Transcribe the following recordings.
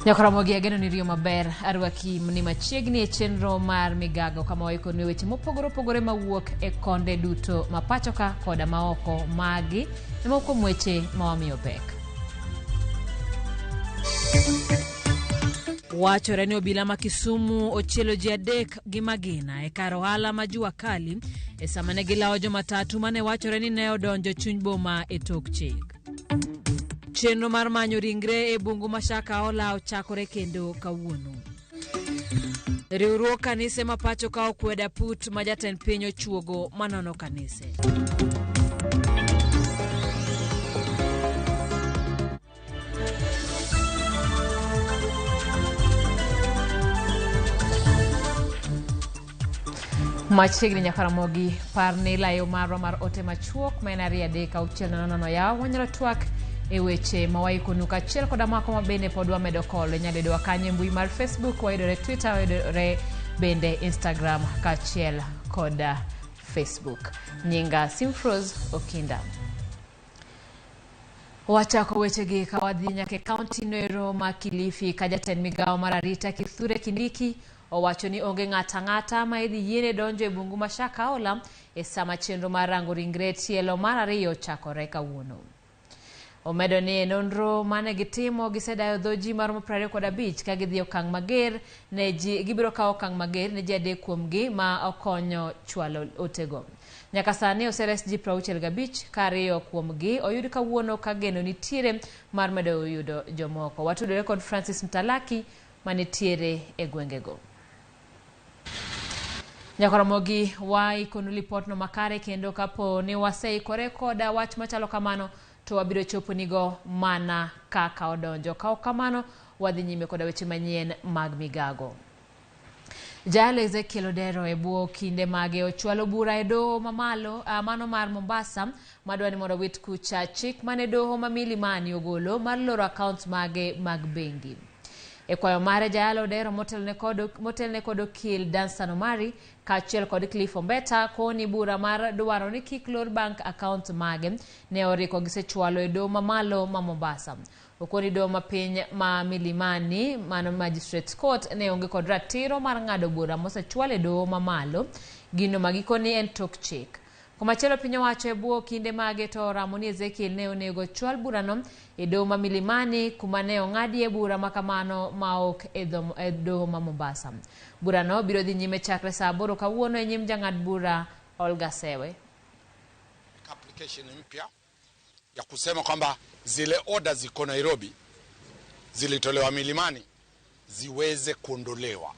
Nyakoromogi ageno ni riyo maber arwaki ni machiegni e chenro mar migago kama waikoni weche mopogore opogore mawuok e konde duto ma pachoka koda maoko magi e moko kuom weche ma wamiyo pek. Wachore ni obila ma Kisumu ochielo ji adek gi magina e kar ohala ma Jua Kali e sama ne gilawo jomatatu mane wachore ni ne odonjo chuny boma e tok chik. Chenro mar manyo ringre e bungu ma Shakahola ochakore kendo kawuono. Riwruog kanise ma pacho ka okwedo aput ma jatend piny ochuogo manono kanise. Machiegni nyaka Ramogi, par ni layo marwa mar ote machuok ma en 2 3 6 0 0 yaw wanyalo twak e weche ma waikonu kaachiel koda mako ma bende pod wamedo kolo. Inyalo yudowa kanyo e mbui mar Facebook, wayudore Twitter, wayudore bende Instagram kaachiel koda Facebook. Nyinga Simfrose Okinda. Wachako wechegi ka wadhi nyaka e kaunti noero ma Kilifi ka jatend migawo mar arita Kithure Kindiki owacho ni onge ng'ato ang'ata ma idhi yiene donjo e bungu ma Shakahola e sama chenro mar rango ringre tielo mar ariyo chakore kawuono. Omedo ni e nonro mane gitimo gisedayo dho ji maromo 25 ka gidhi okang' mager ne ji gibiro kawo okang' mager ne ji adek kuomgi ma okonyo chwalo otego. Nyaka sani oseres ji 65 ka ariyo kuomgi oyud kawuono ka geno nitiere mar medo yudo jomoko. Watudore kod Francis Mtalaki manitiere e gwengego. Nyakoromogi waikonu lipotno makare kendo kapo ni waseikore koda wach machalo kamano to wabiro choponigo mana kaka odonjo. Ka ok kamano wadhi nyime koda weche manyien mag migago. Jayalo Ezekiel Odero e bwo kinde mage ochwalo bura e doho mamalo mano mar Mombasa madwa ni mondo wit kucha chik mane doho ma Milimani ogolo mar loro akaunts mage mag bengi. E kwayo mare Jayalo Odero motelne kod okil Danstan Omari kaachiel kod Cliff Ombeta koni bura mar dwaro ni kik lor bank account mage ne oriko gisechwalo e doho mamalo ma Mombasa. Okoni doho mapiny ma Milimani mano Magistrates Court ne onge kod ratiro mar ng'ado bura mosechwal e doho mamalo gino ma gikoni en tok chik. Komachielo piny owacho e bwo kinde mage to oramo ni Ezekiel ne onego chwal burano e doho ma Milimani kuma ne ong'adie bura ma kamano ma ok e doho ma Mombasa. Burano biro dhi nyime chakre saa 8 kawuono e nyim jang'ad bura Olga Sewe. Application mpya ya kusema kwamba zile oda ziko Nairobi zilitolewa Milimani ziweze kuondolewa,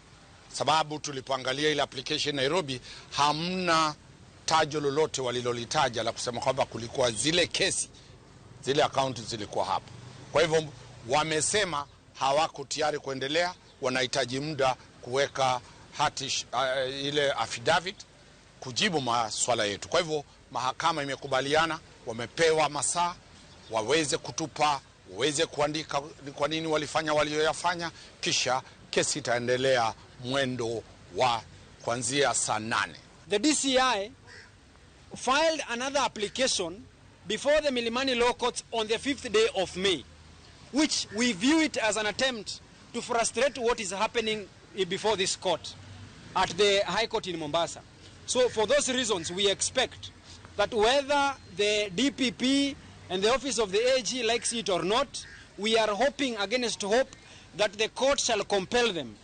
sababu tulipoangalia ile application Nairobi hamna tajo lolote walilolitaja la kusema kwamba kulikuwa zile kesi zile akaunti zilikuwa hapo. Kwa hivyo wamesema hawako tayari kuendelea, wanahitaji muda kuweka hati ile affidavit kujibu maswala yetu. Kwa hivyo mahakama imekubaliana, wamepewa masaa waweze kutupa, waweze kuandika ni kwa nini walifanya walioyafanya, kisha kesi itaendelea mwendo wa kuanzia saa 8. The DCI filed another application before the Milimani Law Courts on the 5th day of May, which we view it as an attempt to frustrate what is happening before this court at the High Court in Mombasa. So for those reasons, we expect that whether the DPP and the office of the AG likes it or not, we are hoping against hope that the court shall compel them.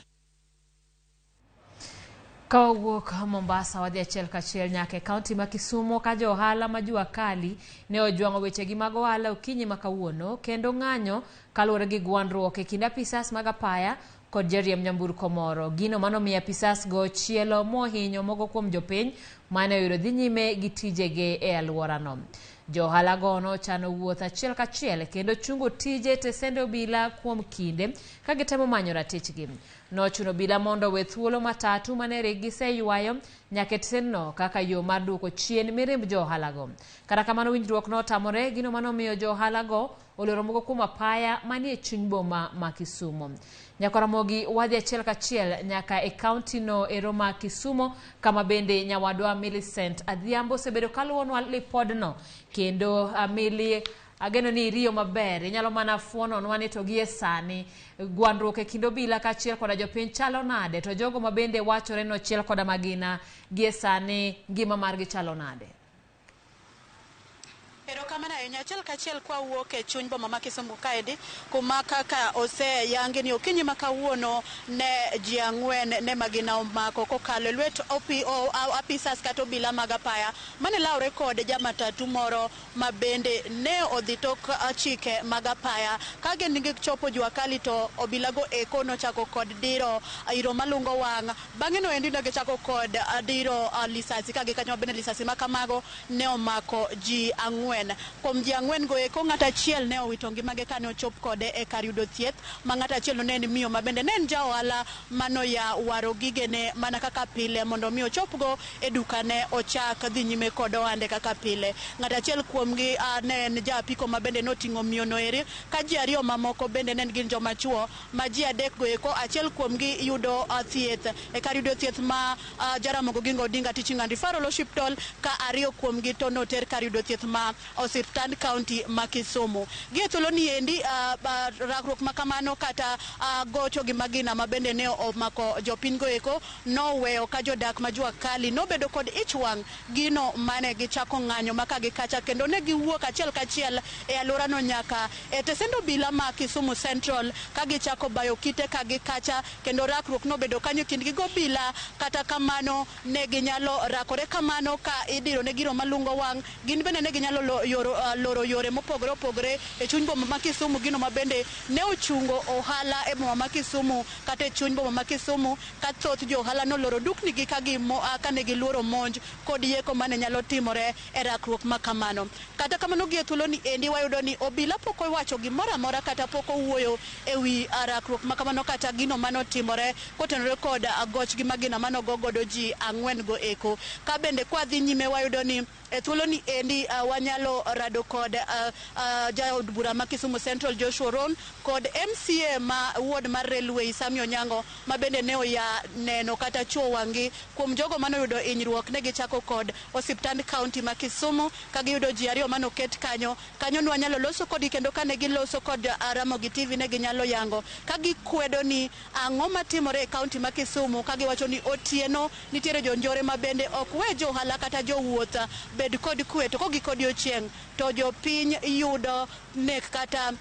Ka wawuok Mombasa wadhi achiel kachiel nyaka e kaunti ma Kisumu ka jo ohala ma jua kali ne ojwang'o wechegi mag ohala okinyi ma kawuono kendo ng'anyo kaluwore gi gwandruok e kind apisas mag apaya kod jariemb nyamburko moro. Gino manomiyo apisas go chielo mohinyo moko kuom jopiny mane oyudo dhi nyime gi tijegi e alworano. Jo ohala go nochano wuoth achiel kachiel kendo chungo tije tesende obila kuom kinde ka gitemo manyo ratichgi. Nochuno obila mondo owe thuolo matatu mane rik giseywayo nyaka e tesendno kaka yo mar duoko chien mirimb jo ohalago. Kata kamano winjruok notamore gino manomiyo jo ohalago oloro moko kuom apaya manie chuny boma ma Kisumu. Nyakaramogi wadhi achiel kachiel nyaka e kaunti no ero ma Kisumu kama bende nyawadwa Millicent Adhiambo osebedo kaluwonwa lipodno kendo Mili ageno ni iriyo maber inyalo mana fuononwa ni to gie sani gwandruok e kind obila kaachiel koda jopiny chalo nade to jogo ma bende wachore ni ochiel koda magina gie sani ngima margi chalo nade? Erokamano ahinya. Achiel kachiel kwa wuok e chuny boma ma Kisumu kaendi, kuma kaka oseyangi ni okinyi ma kawuono ne ji ang'wen ne magina omako kokalo e lwet apisas kata obila mag apaya mane lawre kod jamatatu moro ma bende ne odhi tok chike mag apaya. Ka gin gichopo jua kali to obilago eko nochako kod diro iro malungo wang'. Bang'e no endi ne gichako kod diro lisasi ka gikanyo bende lisasi ma kamago ne omako ji ang'wen. Kuom ji ang'wen go eko ng'at achiel ne owito ngimagi kane ochop kode e kar yudo thieth, ma ng'at achiel no ne en miyo ma bende ne en ja ohala manoya waro gigene mana kaka pile mondo mi ochopgo e dukane ochak dhi nyime kod ohande kaka pile. Ng'at achiel kuomgi ne en ja apiko ma bende noting'o miyo no eri, ka ji ariyo mamoko bende ne gin joma chuo ma ji adek go eko achiel kuomgi yudo thieth e kar yudo thieth ma Jaramogi Oginga Odinga Teaching and Referral Hospital, ka ariyo kuomgi to noter kar yudo thieth ma osiptand kaunti ma Kisumu. Gi e thuolo ni endi rakruok ma kamano kata gocho gi magina ma bende ne omako jopiny go eko noweyo ka jodak ma jua kali nobedo kod ich wang' gino mane gichako ng'anyo ma ka gi kacha kendo ne giwuok achiel kachiel e alworano nyaka e tesend obila ma Kisumu Central ka gichako bayo kite ka gi kacha kendo rakruok nobedo kanyo kindgi gobila. Kata kamano ne ginyalo rakore kamano ka idiro ne giro malungo wang', gin bende ne ginyalo loro yore mopogore opogore e chuny boma ma Kisumu, gino ma bende ne ochungo ohala e boma ma Kisumu kata e chuny boma ma Kisumu, ka thoth jo ohala noloro dukni gi ka ne giluoro monj kod yeko mane nyalo timore e rakruok ma kamano. Kata kamano gi e thuolo ni endi wayudo ni obila pok owacho gimoro amora kata pok owuoyo e wi rakruok ma kamano kata gino manotimore kotenore kod goch gi magina manogo godo ji ang'wen go eko. Ka bende kwadhi nyime wayudo ni e thuolo ni endi wanyalo rado kod jaod bura ma Kisumu Central Joshua Ron kod MCA ma ward mar Railway Sami Onyango ma bende ne oya neno kata chuo wang'gi kuom jogo manoyudo hinyruok. Ne gichako kod osiptand kaunti ma Kisumu ka giyudo ji ariyo manoket kanyo. Kanyo ne wanyalo loso kodgi kendo kane giloso kod Ramogi TV ne ginyalo yango ka gikwedo ni ang'o matimore e kaunti ma Kisumu, ka giwacho ni otieno nitiere jonjore ma bende ok we jo ohala kata jowuoth bed kod kwe, to kogik odiochieng' to jopiny yudo nek kata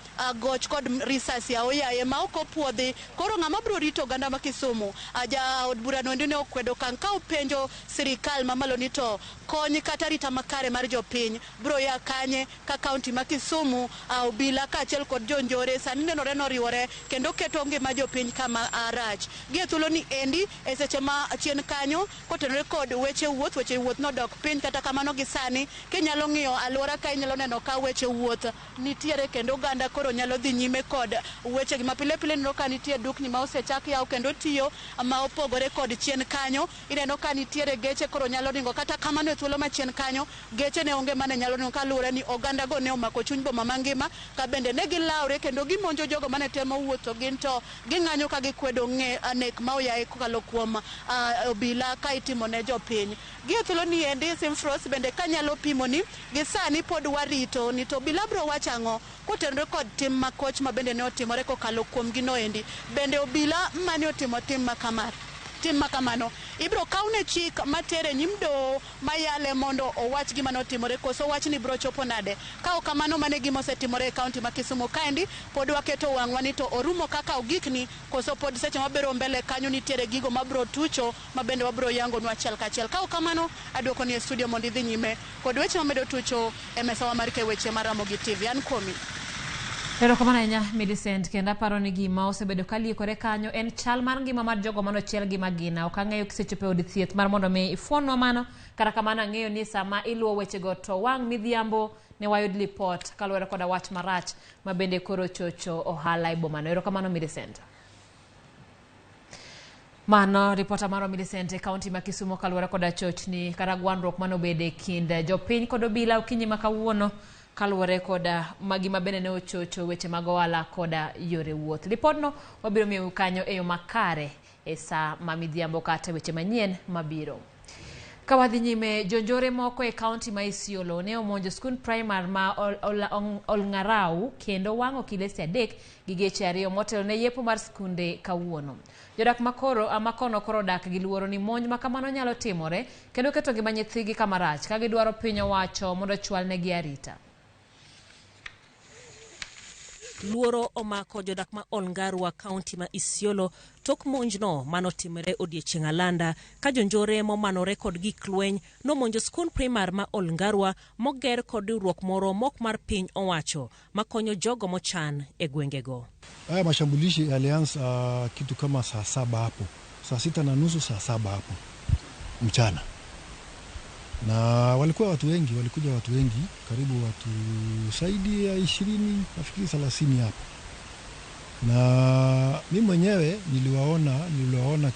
goch kod risasi aoyaye ma ok opuodhi. Koro ng'ama biro rito oganda ma Kisumu? Jaod bura no endi ne okwedo okang' ka openjo sirikal mamalo ni to kony kata arita makare mar jopiny biro ya kanye ka kaunti ma Kisumu obila kaachiel kod jonjore sani nenore noriwore kendo keto ngima jopiny kama rach. Gi e thuolo ni endi e seche ma chien kanyo kotenore kod weche wuoth, weche wuoth nodok piny. Kata kamano gi sani kinyalo ng'iyo alwora ka inyalo neno ka weche wuoth nitiere kendo oganda koro nyalo dhi nyime kod wechegi ma pile pile. Ineno ka nitie dukni ma osechak yaw kendo tiyo ma opogore kod chien kanyo. Ineno ka nitiere geche koro nyalo ringo. Kata kamano e thuolo machien kanyo geche ne onge mane nyalo ringo kaluwore ni oganda go ne omako chuny boma mangima, ka bende ne gilawre kendo gimonjo jogo mane temo wuotho, gin to ging'anyo ka gikwedo ng'e nek ma oyaye kokalo kuom obila ka itimo ne jopiny. Gi e thuolo ni endi Simfros bende kanyalo pimo ni gi sani pod warito ni to obila biro wacho ang'o kotenore kod tim makoch ma bende ne otimore kokalo kuom gino endi. Bende obila mane otimo tim ma tim makamano ibiro kawne chik matere nyim doho mayale mondo owach gima notimore koso wachni biro chopo nade. Ka ok kamano, mano e gima osetimore e kaunti ma Kisumu kaendi. Pod waketo wang'wa ni to orumo kaka ogikni koso pod seche mabiro mbele kanyo nitiere gigo mabiro tucho mabende wabiro yangonu achiel kachiel. Ka ok kamano, aduoko ni e studio mondo idhi nyime kod weche mamedo tucho e mesawa mar keyo weche mar Ramogi TV. An kuomi. Erokamano ahinya, Millicent, kendo aparo ni gima osebedo ka liekore kanyo en chal mar ngima mar jogo manochiel gi magina. Ok ang'eyo kisechopo e od thieth mar mondo mi ifuonwa mano, kata kamano ang'eyo ni sama iluwo wechego to wang' midhiambo ne wayud lipot kaluwore koda wach marach ma bende koro chocho ohala e bomano. Erokamano, Millicent. Mano ripota marwa Millicent e kaunti ma Kisumu kaluwore koda chochni kata gwandruok manobede e kind jopiny kod obila okinyi ma kawuono kaluwore koda magi ma bende ne ochocho weche mag ohala koda yore wuoth. Lipodno wabiro miyou kanyo e yo makare e saa ma midhiambo kata weche manyien mabiro. Ka wadhi nyime, jonjore moko e kaunti ma Isiolo ne omonjo skund primar ma Olng'arau kendo wang'o kilese 3 gi geche 2 motelo ne yepo mar skunde kawuono. Jodak makoro makono koro odak gi luoro ni monj ma kamano nyalo timore kendo keto ngima nyithigi kama rach ka gidwaro piny owacho mondo ochwalnegi arita. Luoro omako jodak ma Olngarua, kaunti ma Isiolo, tok monjno manotimore odiechieng' alanda ka jonjore momanore kod gik lweny nomonjo skund primar ma Olngarua moger kod riwruok moro mok mar piny owacho makonyo jogo mochan e gwengego. Haya mashambulishi yalianza kitu kama saa 7 hapo, saa 6:30, saa 7 hapo mchana, na walikuwa watu wengi, walikuja watu wengi, karibu watu zaidi ya 20, nafikiri 30 hapo. Na mimi mwenyewe niliwaona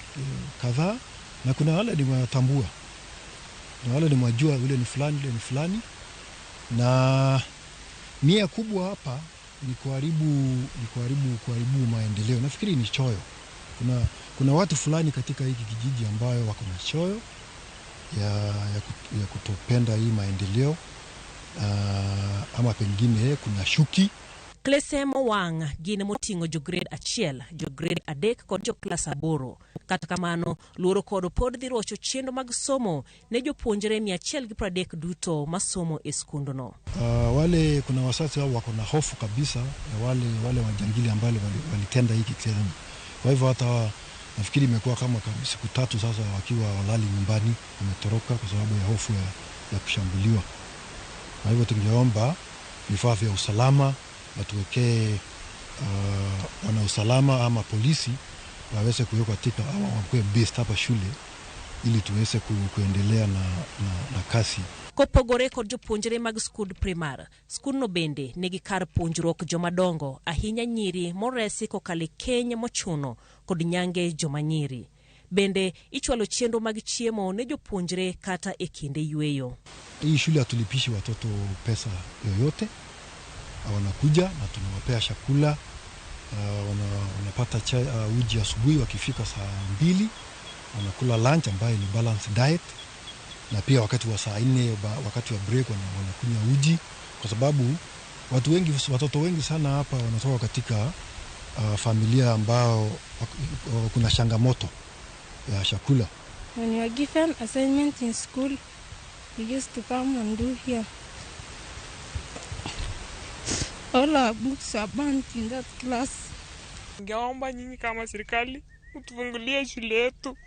kadhaa, na kuna wale nimewatambua, na wale nimewajua, yule ni fulani, yule ni fulani. Na nia kubwa hapa ni kuharibu maendeleo. Nafikiri ni choyo. Kuna watu fulani katika hiki kijiji ambayo wako na choyo ya kutopenda hii maendeleo, ama pengine kuna shuki. Klese mowang' gin moting'o jo grade 1, jo grade 3 kod jo klas 8. Kata kamano, luoro kod pod dhi rocho chenro mag somo ne jopuonjre 130 duto masomo e skundno. Wale kuna wazazi wao wako na hofu kabisa ya wale wajangili ambao walitenda hiki kitendo. Kwa hivyo hata nafikiri imekuwa kama siku 3 sasa wakiwa walali nyumbani, wametoroka kwa sababu ya hofu ya kushambuliwa. Kwa hivyo tungeomba vifaa vya usalama watuwekee, wana usalama ama polisi waweze kuwekwa katika ama wakuwe based hapa shule ili tuweze kuendelea na kasi. Kopogore kod jopuonjre mag skund primar, skundno bende nigi kar puonjruok jomadongo, ahinya nyiri moresi kokalo e keny mochuno kod nyange joma nyiri. Bende ichwalo chenro mag chiemo ne jopuonjre kata e kinde yweyo. Hii shule hatulipishi watoto pesa yoyote. Wanakuja na tunawapea chakula, wanapata chai, uji asubuhi wakifika saa 2, wanakula lunch ambayo ni balanced diet, na pia wakati wa saa 4, wakati wa break wanakunywa uji, kwa sababu watoto wengi sana hapa wanatoka katika familia ambao kuna changamoto ya chakula. When you are given assignment in school, you used to come and do here. All our books are burnt in that class. Ningeomba nyinyi kama serikali mtufungulie shule yetu.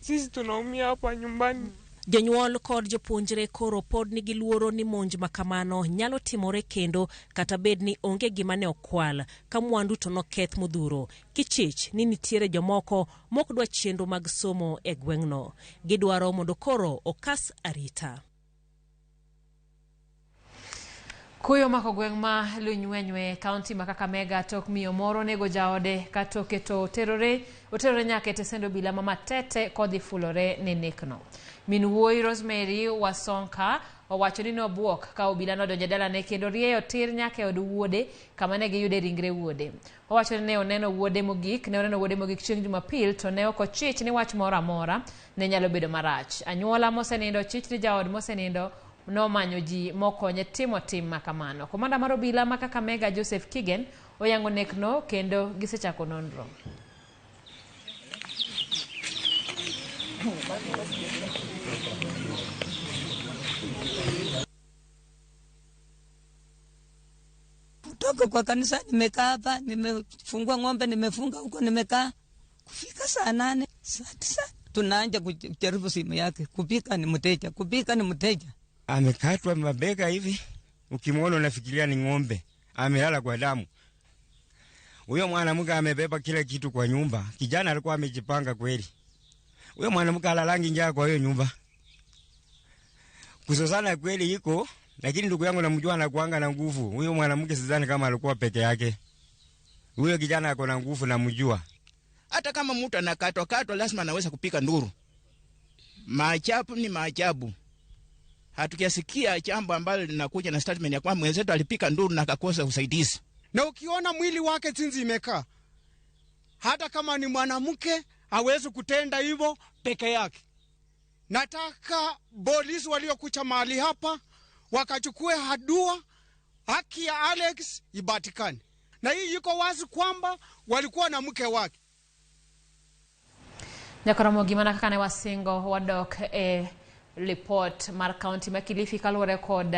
Sisi tunaumia hapa nyumbani. Jonyuol kod jopuonjre koro pod nigi luoro ni monj makamano nyalo timore kendo kata bed ni onge gima ne okwal ka mwandu to noketh modhuro. Kichich ni nitiere jomoko mok dwa chenro mag somo e gweng'no. Gidwaro mondo koro okas arita. Kuyo omako gweng' ma Lunywenywe, kaunti ma Kakamega, tok miyo moro nego jaode ka toke to oterore nyaka e tesend obila ma Matete kodhi fulore ne nekno. Min wuoyi Rosemary Wasonka owacho ni nobuok ka obila nodonjo e dalane kendo rieyo tir nyaka e od wuode kama ne giyude ringre wuode. Owacho ni ne oneno wuode mogik chieng' Jumapil to ne ok ochich ni wach moro amora ne nyalo bedo marach. Anyuola mosenindo chich ni jaod mosenindo nomanyo ji mokonye timo tim makamano. Komanda mar obila ma Kakamega Joseph Kigen oyango nekno kendo gisechako nonro. Kutoka kwa kanisa nimekaa hapa, nimefungua ng'ombe, nimefunga huko, nimekaa kufika saa 8, saa 9 tunaanza kujaribu simu yake, kupika ni mteja, kupika ni mteja. Amekatwa mabega hivi, ukimwona unafikiria ni ng'ombe, amelala kwa damu. Huyo mwanamke amebeba kila kitu kwa nyumba. Kijana alikuwa amejipanga kweli. Huyo mwanamke alalangi njaa kwa hiyo nyumba. Kusosana kweli iko, lakini ndugu yangu namjua anakuanga na nguvu. Huyo mwanamke sidhani kama alikuwa peke yake. Huyo kijana ako na nguvu namjua. Hata kama mtu anakatwa katwa lazima anaweza kupika nduru. Maajabu ni maajabu. Hatukisikia jambo ambalo linakuja na statement ya kwamba mwenzetu alipika nduru na akakosa usaidizi. Na ukiona mwili wake jinsi imekaa, hata kama ni mwanamke hawezi kutenda hivyo peke yake. Nataka polisi waliokuja mahali hapa wakachukue hatua, haki ya Alex ipatikane. Na hii iko wazi kwamba walikuwa na mke wake. Nyakoromogi mana kaka ne wasingo wadok e report mar kaunti ma Kilifi kaluwore kod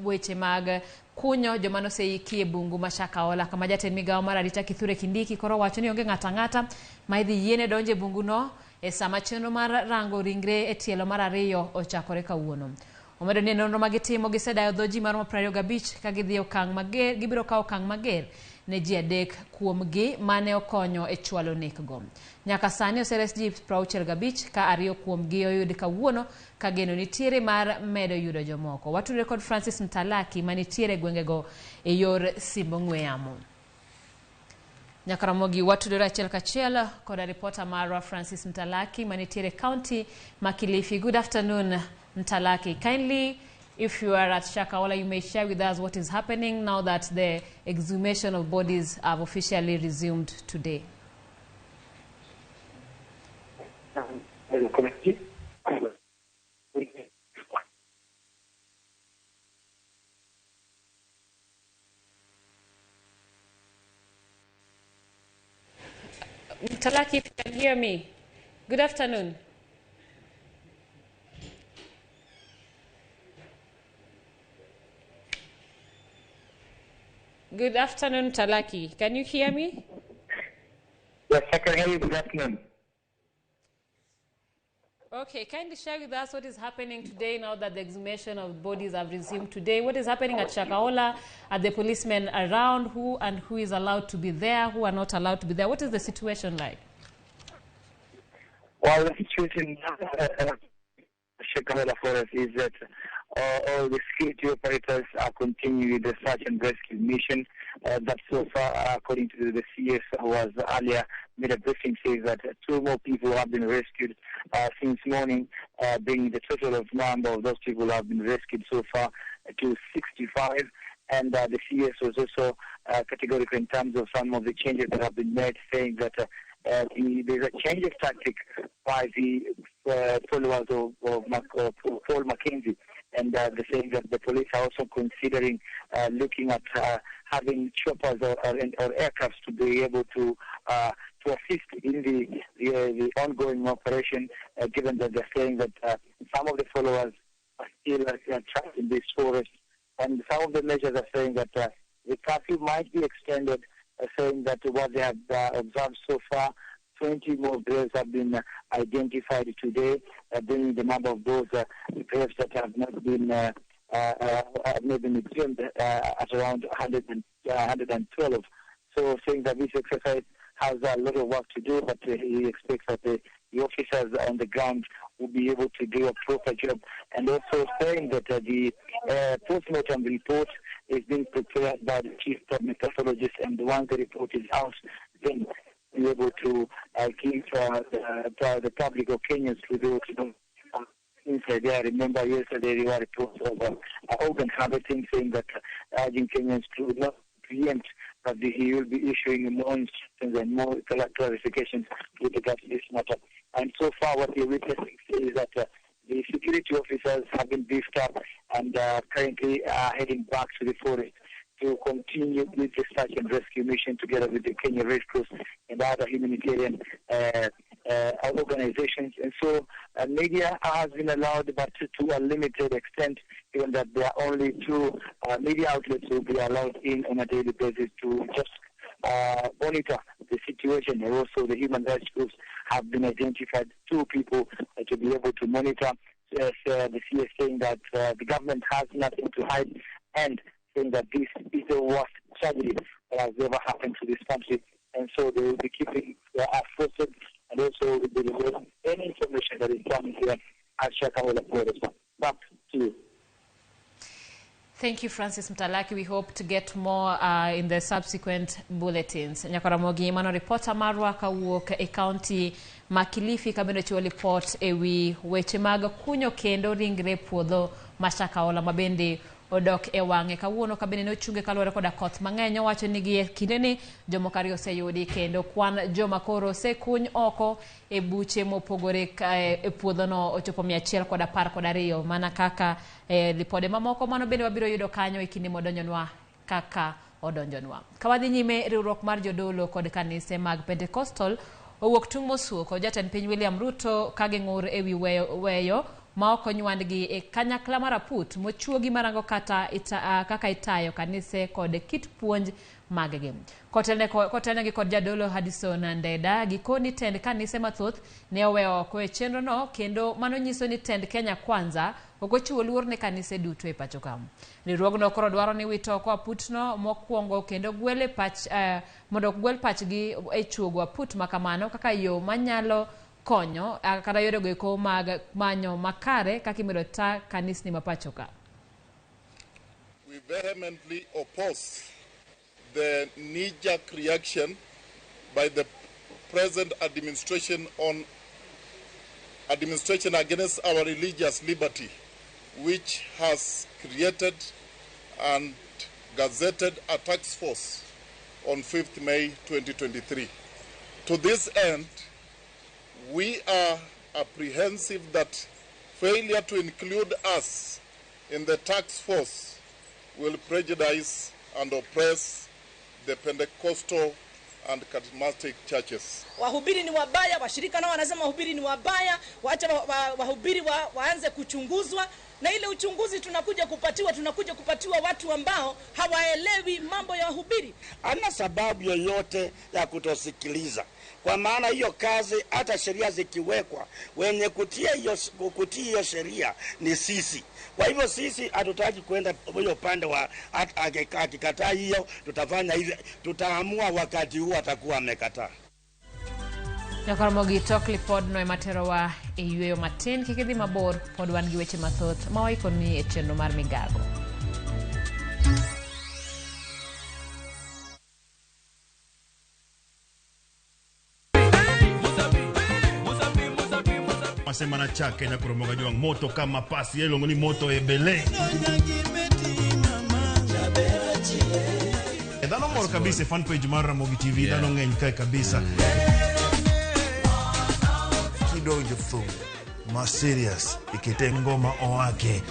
weche mag kunyo joma noseiki e bungu ma Shakahola, kama jatend migawo mar arita Kithure Kindiki koro wacho ni onge ng'ato ang'ata ma idhi yiene donjo e bunguno e sama chenro mar rango ringre e tielo mar ariyo ochakore kawuono. Omedo ni nonro ma gitimo gisedayo dho ji maromo 25 ka gidhi okang' mager, gibiro kawo okang' mager ne ji 3 kuomgi mane okonyo e chwalo nekgo. Nyaka sani oseres ji 65 ka 2 kuomgi oyud kawuono ka geno nitiere mar medo yudo jomoko. Watudre kod Francis Mtalaki manitiere gwengego e yor simbo ong'we yamo. Nyakaramogi watudore achiel kachiel koda ripota marwa Francis Mtalaki manitiere county ma Kilifi. Good afternoon, Mtalaki. Kindly, if you are at Shakahola, you may share with us what is happening now that the exhumation of bodies have officially resumed today. Mtalaki, if you can hear me. Good afternoon. Good afternoon, Talaki. Can you hear me? Yes, I can hear you. Good afternoon. Okay, kindly share with us what is happening today now that the exhumation of bodies have resumed today. What is happening at Shakahola? Are the policemen around? Who and who is allowed to be there? Who are not allowed to be there? What is the situation like? Well, the situation at Shakahola Forest is that all the security operators are continuing the search and rescue mission. That so far, according to the CS who was earlier made a briefing, says that 2 more people have been rescued since morning, bringing the total of number of those people who have been rescued so far to 65. And the CS was also categorical in terms of some of the changes that have been made, saying that there's a change of tactic by the followers of Paul Mackenzie. And they're saying that the police are also considering looking at having choppers or aircrafts to be able to assist in the ongoing operation, given that they're saying that some of the followers are still trapped in this forest. And some of the measures are saying that the curfew might be extended, saying that what they have observed so far, 20 more graves have been identified today, bringing the number of those graves that have not been exhumed at around 112. So saying that this exercise has a lot of work to do, but he expects that the officers on the ground will be able to do a proper job. And also saying that the post-mortem report is being prepared by the chief public pathologist, and once the report is out, then be able to give the public of Kenyans to be able to know inside there. I remember yesterday there were reports of organ harvesting, saying that urging Kenyans to not preempt, but he will be issuing more instructions and more clarifications with regard to this matter. And so far what we're witnessing is that the security officers have been beefed up and currently are heading back to the forest to continue with the search and rescue mission together with the Kenya Red Cross and other humanitarian organizations. And so media has been allowed, but to a limited extent, given that there are only two media outlets who will be allowed in on a daily basis to just monitor the situation. And also the human rights groups have been identified, two people to be able to monitor. The CS saying that the government has nothing to hide, and saying that this is the worst tragedy that has ever happened to this country. And so they will be keeping us posted, and also will be revealing any information that is coming here at Shakahola Forest. Back to you. Thank you, Francis Mtalaki. We hope to get more in the subsequent bulletins. Nyakaramogi mano reporter marwa kawuok e county ma Kilifi kabende chiwo report ewi weche mag kunyo kendo ringre puodho ma Shakahola mabende odok e wang'e kawuono kabende ne ochunge kaluwore koda koth mang'eny. Owacho ni gie kindeni jomoko ariyo oseyudi kendo kwan joma koro osekuny oko e buche mopogore e puodhono ochopo 112 mana kaka ripode mamoko mano bende wabiro yudo kanyo e kinde modonjonwa kaka odonjonwa. Kawadhi nyime, riwruok mar jodolo kod kanise mag Pentecostal owuok tung' mosuo kod jatend piny William Ruto ka ging'ur ewi weyo ma ok onywandgi e kanyakla mar aput mochuogi marango kata kaka itayo kanise kod kit puonj maggi. Kotelnegi kod jadolo Hadison Ndeda, gikoni tend kanise mathoth ne oweyo oko e chenrono kendo mano nyiso ni tend Kenya Kwanza ok ochiwo luor ne kanise duto e pacho ka. Riwruogno koro dwaro ni wito oko aputno mokwongo kendo gwele pach mondo gwel pachgi e chuogo aput makamano kaka yo manyalo konyo kata yorego eko mag manyo makare kaka imedo ta kanisni ma pacho ka. We vehemently oppose the knee-jerk reaction by the present administration on administration against our religious liberty, which has created and gazetted a task force on 5th May 2023. To this end, we are apprehensive that failure to include us in the task force will prejudice and oppress the Pentecostal and charismatic churches. Wahubiri ni wabaya, washirika nao wanasema wahubiri ni wabaya, waacha wahubiri waanze kuchunguzwa, na ile uchunguzi tunakuja kupatiwa watu ambao hawaelewi mambo ya wahubiri. Ana sababu yoyote ya kutosikiliza. Kwa maana hiyo kazi, hata sheria zikiwekwa, wenye kutii hiyo sheria ni sisi. Kwa hivyo sisi hatutaki kwenda huyo upande wa akikataa hiyo, tutafanya hivi, tutaamua wakati huo atakuwa amekataa. Nyakaramogi tok lipodno ema terowa e yweyo matin. Kik idhi mabor, pod wan gi weche mathoth ma waikoni e chenro mar migago. Semana chake na kuromoga juang moto kama pasi yelo ni moto ebele. Dhano mor kabisa fan page mar Ramogi TV, dhano ng'eny kae kabisa. Kidonjo thum ma serious ikete ngoma owake.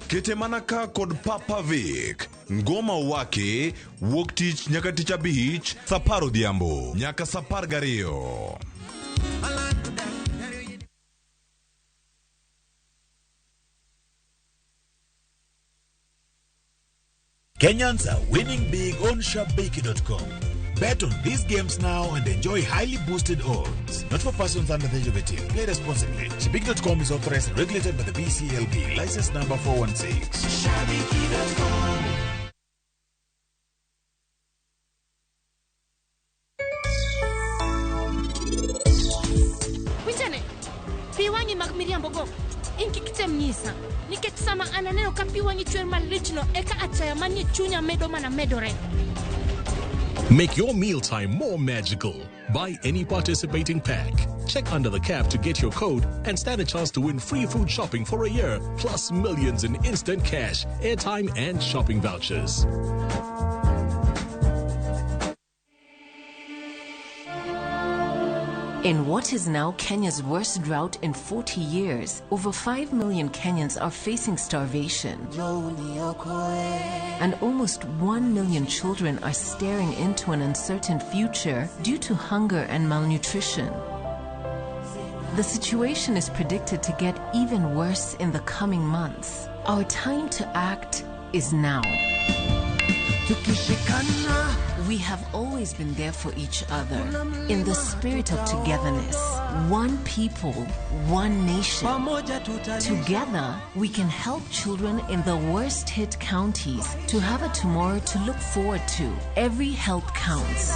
Kete manaka kod Papa Vic, ngoma wake, wuok tich nyaka tich abich, saa apar odhiambo, nyaka saa 12. Kenyans are winning big on Shabiki.com. Bet on these games now and enjoy highly boosted odds. Not for persons under the age of 18. Play responsibly. Shabiki.com is authorized and regulated by the BCLB. License number 416. Shabiki.com. Wichane, pi wang'i mag miriambo go. In kik item nyisa. Nikech sama an aneno ka pi wang'i chwer malichno, eka achaya manie chunya medo mana medore. Make your mealtime more magical. Buy any participating pack. Check under the cap to get your code and stand a chance to win free food shopping for a year, plus millions in instant cash, airtime and shopping vouchers. In what is now Kenya's worst drought in 40 years, over 5 million Kenyans are facing starvation. And almost 1 million children are staring into an uncertain future due to hunger and malnutrition. The situation is predicted to get even worse in the coming months. Our time to act is now. We have always been there for each other in the spirit of togetherness. One people, one nation. Together, we can help children in the worst hit counties to have a tomorrow to look forward to. Every help counts.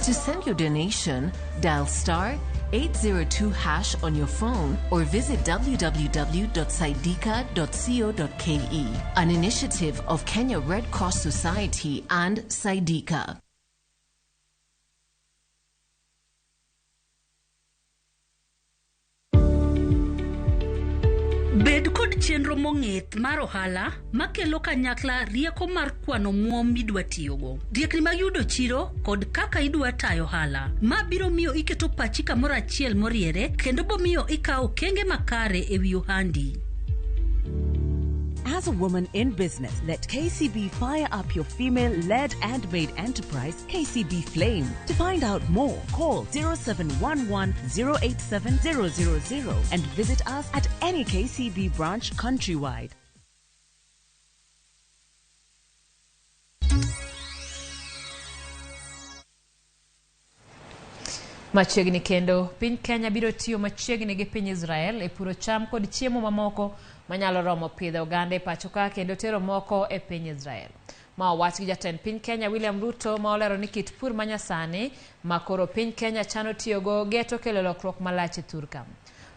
To send your donation, dial star 802 hash on your phone or visit www.saidika.co.ke. An initiative of Kenya Red Cross Society and Saidika. Bed kod chenro mong'ith mar ohala makelo kanyakla rieko mar kwano omuom midwa tiyogo, riekni mag yudo chiro kod kaka idwa tayo ohala. Ma biro miyo iketo pachi kamoro achiel moriere kendo bomiyo ikawo okenge makare e wi ohandi. As a woman in business, let KCB fire up your female-led and made enterprise, KCB Flame. To find out more, call 0711 087 000 and visit us at any KCB branch countrywide. Machiegni kendo, piny Kenya biro tiyo machiegni gi piny Israel e puro cham kod chiemo mamoko manyalo romo pidho oganda e pacho ka kendo tero moko e piny Israel. Ma owach gi jatend piny Kenya William Ruto ma olero ni kit pur manyasani ma koro piny Kenya chano tiyogo geto kelo lokruok malach e thurka.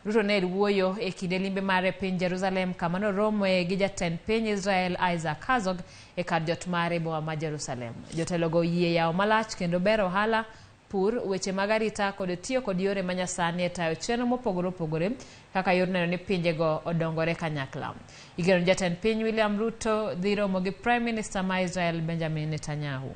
Ruto ne wuoyo e kinde limbe mare e piny Jerusalem kama noromoe gi jatend piny Israel Isaac Herzog e kar jot mare e boma ma Jerusalem. Jotelogo oyie yawo malach kendo bero ohala pur, weche mag arita kod tiyo kod yore manyasani e tayo chenro mopogore opogore kaka yor neno ni pinjego odongore kanyakla. Igeno ni jatend piny William Ruto dhi romo gi Prime Minister ma Israel Benjamin Netanyahu.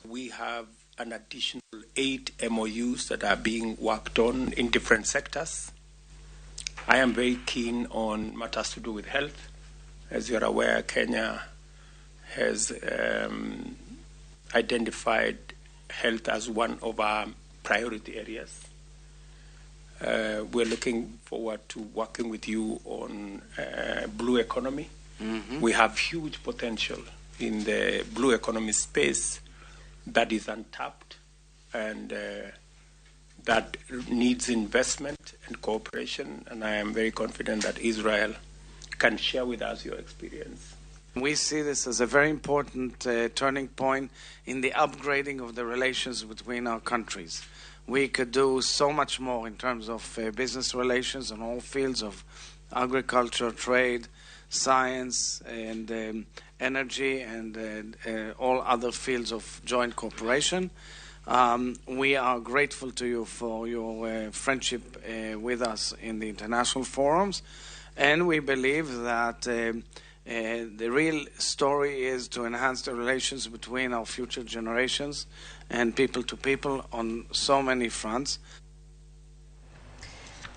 We have an additional 8 MOUs that are being worked on in different sectors. I am very keen on matters to do with health. As you are aware, Kenya has identified health as one of our priority areas. We're looking forward to working with you on blue economy. Mm-hmm. We have huge potential in the blue economy space that is untapped and that needs investment and cooperation, and I am very confident that Israel can share with us your experience. We see this as a very important turning point in the upgrading of the relations between our countries. We could do so much more in terms of business relations in all fields of agriculture, trade, science, and energy, and all other fields of joint cooperation. We are grateful to you for your friendship with us in the international forums, and we believe that the real story is to enhance the relations between our future generations and people to people on so many fronts.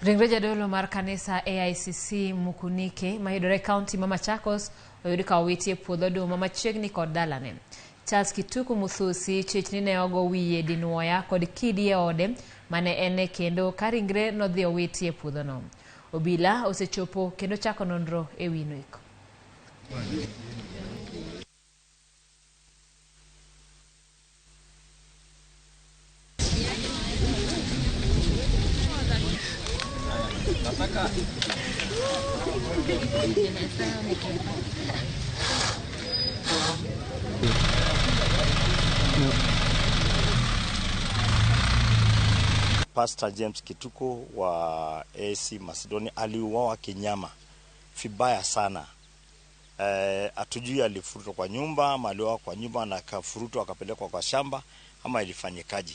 Ringre jadolo mar kanisa AICC Mukunike mayudore kaunti ma Machakos oyud ka owiti e puodho oduma machiegni kod dalane. Charles Kituku Muthusi chich ni ne ogo wiye dinuoya kod kidi e ode mane ene kendo ka ringre nodhi owiti e puodhono. Obila osechopo kendo chako nonro e wi nek. Pastor James Kituku wa AC Macedonia aliuawa kinyama vibaya sana. Hatujui alifurutwa kwa nyumba ama aliuawa kwa nyumba na akafurutwa akapelekwa kwa shamba, ama ilifanyikaje.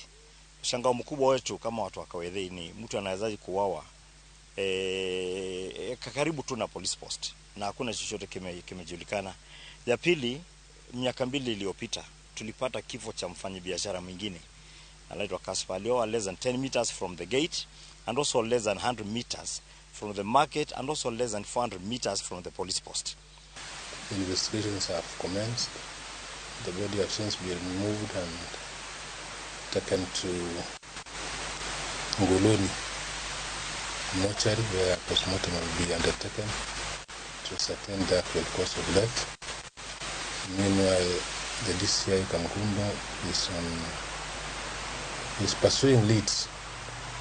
Mshangao mkubwa wetu kama watu wa Kawethe ni mtu anawezaje kuuawa karibu tu na police post na hakuna chochote kimejulikana. Ya pili, miaka 2 iliyopita tulipata kifo cha mfanyabiashara mwingine anaitwa Kaspa. Alioa less than 10 meters from the gate and also less than 100 meters from the market and also less than 400 meters from the police post. Investigations have commenced. The body has since been removed and taken to Nguluni mortuary, where postmortem will be undertaken to ascertain the actual cause of death. Meanwhile, the DCI Kangundo is pursuing leads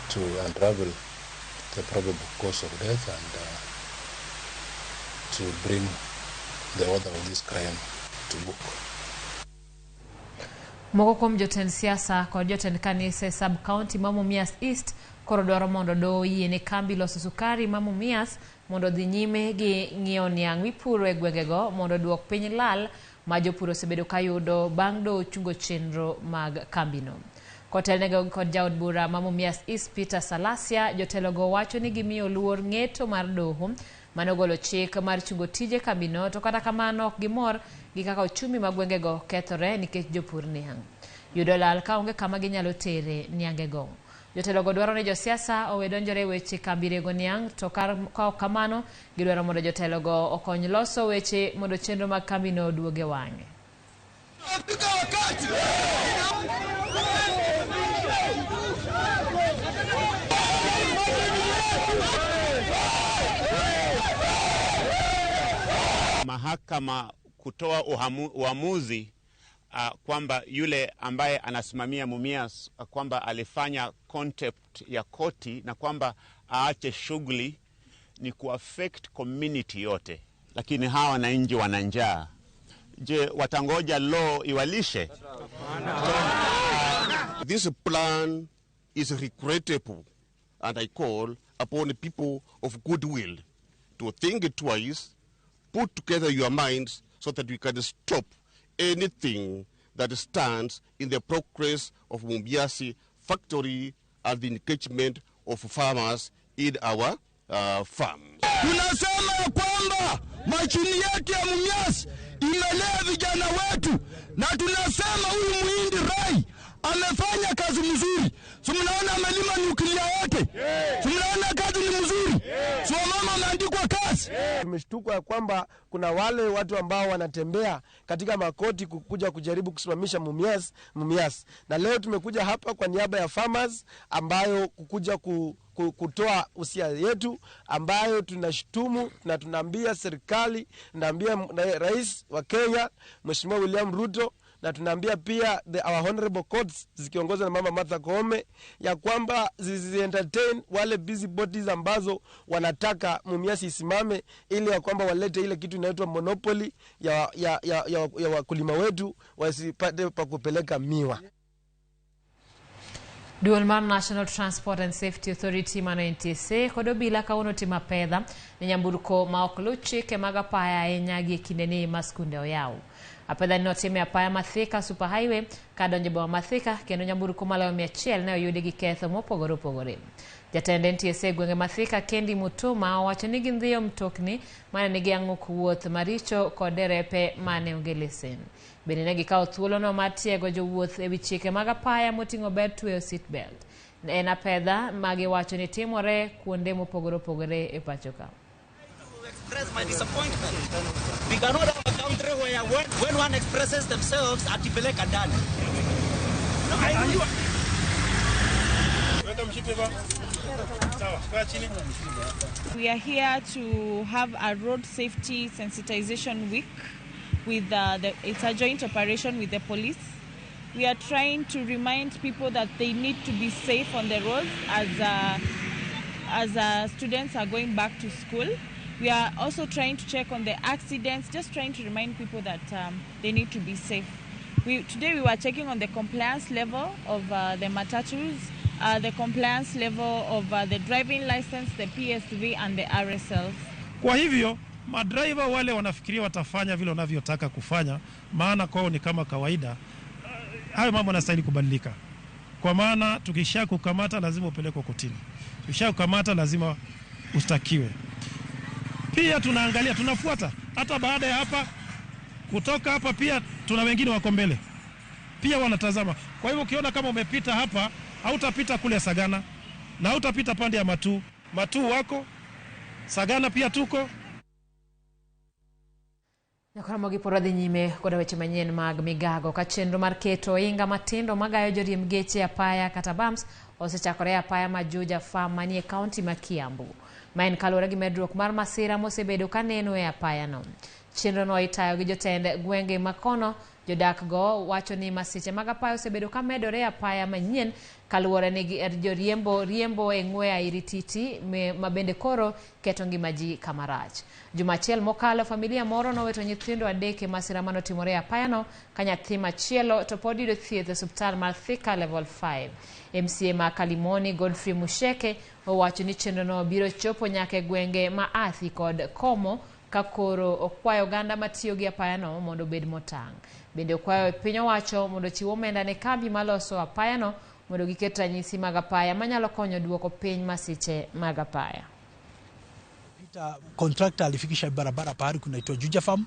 to unravel the probable cause of death and to bring the author of this crime to book. Moko kuom jotend siasa kod jotend kanise sub-county ma Mumias East koro dwaro mondo doho oyiene kambi loso sukari ma Mumias mondo odhi nyime gi ng'iewo niang' mipuro e gwengego mondo oduok piny lal ma jopur osebedo kayudo bang' doho chungo chenro mag kambino. Kotelnegi kod jaod bura ma Mumias East Peter Salasia, jotelogo wacho ni gimiyo luor ng'eto mar doho mane ogolo chik mar chungo tije kambino, to kata kamano ok gimor gi kaka ochumi ma gwengego kethore nikech jopur niang' yudo lal kaonge kama ginyalo tere niangego. Jotelogo dwaro ni josiasa owe donjore e weche kambi rego niang', to ka ok kamano gidwaro mondo jotelogo okony loso weche mondo chenro mag kambino oduog e wang'e. Mahakama kutoa uamuzi kwamba yule ambaye anasimamia Mumias kwamba alifanya contempt ya koti na kwamba aache shughuli ni kuaffect community yote, lakini hawa wananchi wana njaa. Je, watangoja law iwalishe? This plan is regrettable, and I call upon the people of goodwill to think twice, put together your minds so that we can stop anything that stands in the progress of Mumias factory and the engagement of farmers in our farms. Tunasema ya kwamba mashini yetu ya Mumias imelea vijana wetu, na tunasema huyu Muhindi Rai amefanya kazi mzuri. Si mnaona amelima nyuklia yote? Si mnaona kazi ni mzuri? Si mama ameandikwa kazi? Tumeshtukwa ya kwamba kuna wale watu ambao wanatembea katika makoti kukuja kujaribu kusimamisha Mumias. Na leo tumekuja hapa kwa niaba ya farmers ambayo kukuja kutoa usia yetu ambayo tunashtumu na tunaambia serikali, tunaambia Rais wa Kenya Mheshimiwa William Ruto, na tunaambia pia our honorable courts zikiongozwa na Mama Martha Koome ya kwamba zizi entertain wale busy bodies ambazo wanataka Mumias isimame ili ya kwamba walete ile kitu inaitwa monopoly ya wakulima wetu wasipate pa kupeleka miwa. Duol mar National Transport and Safety Authority mano NTSA kod obila kawuono timo apedha ne nyamburko ma ok luw chike mag apaya ahinya gi e kindeni ma skunde oyaw. Apedha ni notim e apaya ma Thika Super Highway kadonjo e boma ma Thika, kendo nyamburko maloyo 100 ne oyudi gi ketho mopogore opogore. Jatend NTSA e gwenge ma Thika Kendi Mutuma owacho ni gindhiyo mtokni mane nigi ang'uk wuoth maricho kod derepe mane onge lesen. Bende ne gikawo thuolono mar tiego jowuoth ewi chike mag apaya moting'o ber tweyo seatbelt. En apedha ma giwacho ni timore kuonde mopogore opogore e pacho ka. Express my disappointment. We cannot have a country where when one expresses themselves atipeleka ndani. We are here to have a road safety sensitization week with it's a joint operation with the police. We are trying to remind people that they need to be safe on the roads as students are going back to school. We are also trying to check on the accidents, just trying to remind people that they need to be safe. Today we were checking on the compliance level of the matatus, the compliance level of the driving license, the PSV and the RSLs. Kwa hivyo madriver wale wanafikiria watafanya vile wanavyotaka kufanya, maana kwao ni kama kawaida. Hayo mambo yanastahili kubadilika, kwa maana tukisha kukamata lazima upelekwe kotini, tukisha kukamata lazima ushtakiwe. Pia tunaangalia, tunafuata hata baada ya hapa kutoka hapa, pia tuna wengine wako mbele pia wanatazama. Kwa hivyo ukiona kama umepita hapa, hautapita kule Sagana na hautapita pande ya Matuu. Matuu wako Sagana pia tuko. Nyakoromogi pod wadhi nyime koda weche manyien mag migago ka chenro mar keto ohinga matindo magayo joriemb geche apaya kata bumps osechakore e apaya ma Juja Farm manie kaunti ma Kiambu. Ma en kaluwore gi medruok mar masira mosebedo kaneno e apayano. Chenrono itayo gi jotend gwenge makono. Jodak go wacho ni masiche mag apaya osebedo ka medore e apaya manyien kaluwore ni joriembo riembo e ng'we airititi ma bende koro keto ngima ji kama rach. Juma achiel mokalo, familia moro nowito nyithindo adek e masira manotimore e apayano ka nyathi machielo to pod yudo thieth e osiptal mar Thika Level 5. MCA ma Kalimoni Godfrey Musheke owacho ni chenrono biro chopo nyaka e gwenge ma Athi kod Komo ka koro okwayo oganda matiyo gi apayano mondo obed motang'. Bende okwayo piny owacho mondo ochiw omenda ne kambi maloso apayano mondo giket ranyisi mag apaya manyalo konyo duoko piny masiche mag apaya. Contractor alifikisha barabara pahali kunaitwa Juja Farm,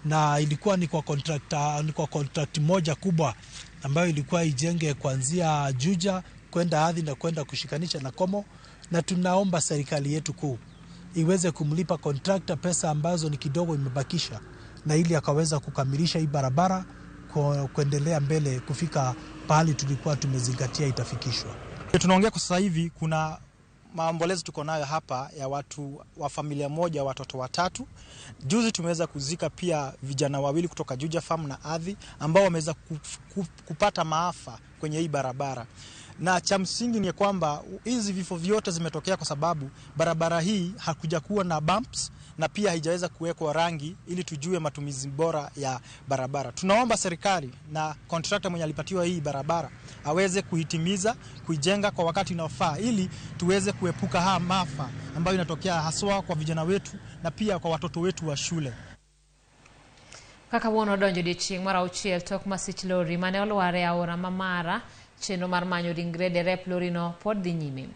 na ilikuwa ni kwa contractor, ni kwa contract moja kubwa ambayo ilikuwa ijenge kuanzia Juja kwenda Athi na kwenda kushikanisha na Komo, na tunaomba serikali yetu kuu iweze kumlipa contractor pesa ambazo ni kidogo imebakisha, na ili akaweza kukamilisha hii barabara kuendelea mbele kufika pahali tulikuwa tumezingatia itafikishwa. Tunaongea kwa sasa hivi kuna maombolezo tuko nayo hapa ya watu wa familia moja, watoto watatu. Juzi tumeweza kuzika pia vijana wawili kutoka Juja Farm na Athi ambao wameweza kupata maafa kwenye hii barabara. Na cha msingi ni kwamba hizi vifo vyote zimetokea kwa sababu barabara hii hakujakuwa na bumps na pia haijaweza kuwekwa rangi ili tujue matumizi bora ya barabara. Tunaomba serikali na contractor mwenye alipatiwa hii barabara aweze kuitimiza, kuijenga kwa wakati unaofaa ili tuweze kuepuka haya maafa ambayo inatokea haswa kwa vijana wetu na pia kwa watoto wetu wa shule. Kaka wuon odonjo odiechieng' mar auchiel tok masich lori mane olwar e aora ma Mara, chenro mar manyo ringre derep lorino pod dhi nyime.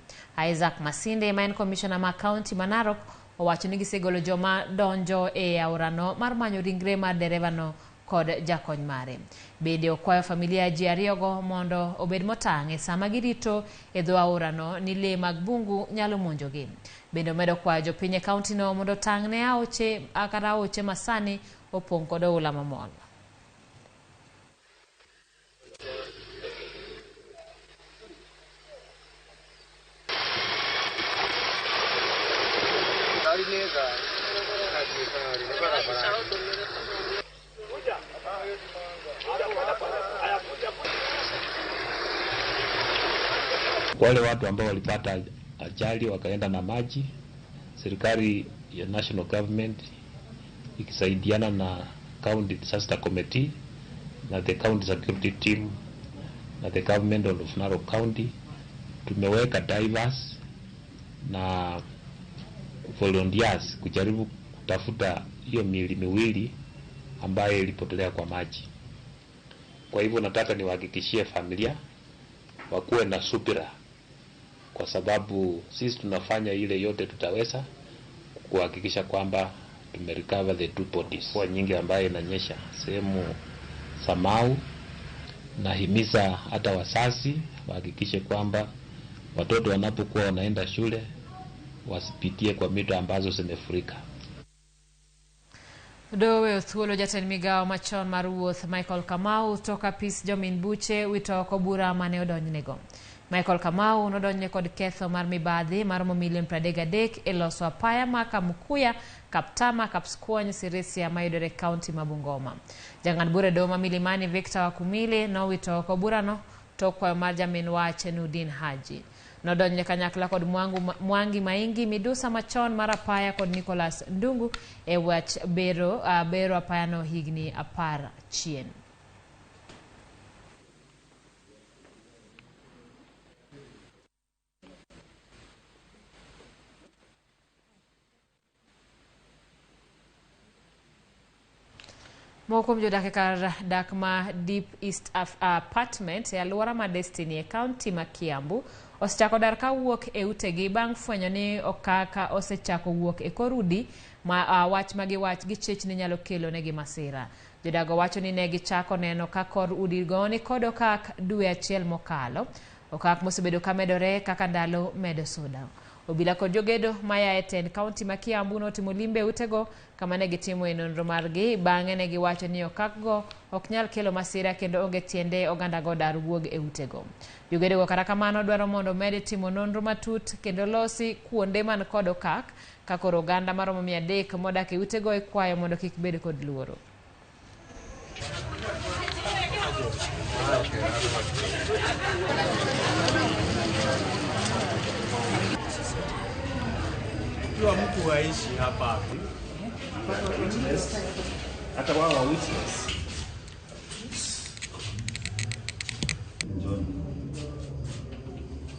Isaac Masinde ma en komishona ma kaunti ma Narok owacho ni gisegolo joma donjo e aorano mar manyo ringre mar derevano kod jakony mare. Bende okwayo familia ji ariyogo mondo obed motang' e sama girito e dho aorano ni lee mag bungu nyalo monjogi. Bende omedo kwayo jopiny e kauntino mondo otang' ne aoche kata aoche masani opong' kod oula mamol. Wale watu ambao walipata ajali wakaenda na maji, serikali ya national government ikisaidiana na county disaster committee na the county security team na the government of Narok County, tumeweka divers na volunteers kujaribu kutafuta hiyo miili miwili ambayo ilipotelea kwa maji. Kwa hivyo nataka niwahakikishie familia wakuwe na subira, kwa sababu sisi tunafanya ile yote tutaweza kuhakikisha kwamba tumerecover the two bodies. Mvua nyingi ambayo inanyesha sehemu Samau, nahimiza hata wazazi wahakikishe kwamba watoto wanapokuwa wanaenda shule wasipitie kwa mito ambazo zimefurika. Dowe thuolo jatend migawo machon mar wuoth Michael Kamau toka Peace Jomin Buche wito oko bura mane odonjnego. Michael Kamau nodonjne kod ketho mar mibadhi maromo milion 33 e loso apaya ma Kamkuya, Kaptama, Kapskuony, Sirisia mayudore kaunti ma Bungoma. Jang'ad bura e doho ma Milimani Victor Wakumile nowito oko burano tok kwayo mar jamin wach Nurdin Haji. Nodonjne kanyakla kod Mwangi Maingi, midusa machon mar apaya kod Nicholas Ndungu e wach bero apayano higni 10 chien. Moko kuom jodak e kar dak ma Deep East Apartment e alwora ma Destiny e kaunti ma Kiambu osechako dar kawuok e utegi bang' fwenyo ni okaka osechako wuok e kor udi ma wach ma giwach gichich ni nyalo kelo negi masira. Jodago wacho ni ne gichako neno ka kor udigo ni kod okak dwe achiel mokalo. Okak mosebedo ka medore kaka ndalo medo suda. Obila kod jogedo maya e tend kaunti ma Kiambu notimo limbe e utego kama ne gitimoe nonro margi. Bang'e ne giwacho ni okakgo ok nyal kelo masira kendo onge tiende ogandago dar wuog e utego. Jogedogo kata kamano dwaro mondo med timo nonro matut kendo losi kuonde man kod okak ka koro oganda maromo 300 modak e utego ikwayo mondo kik bed kod luoro. Ikiwa mtu haishi hapa hata wao wa witness.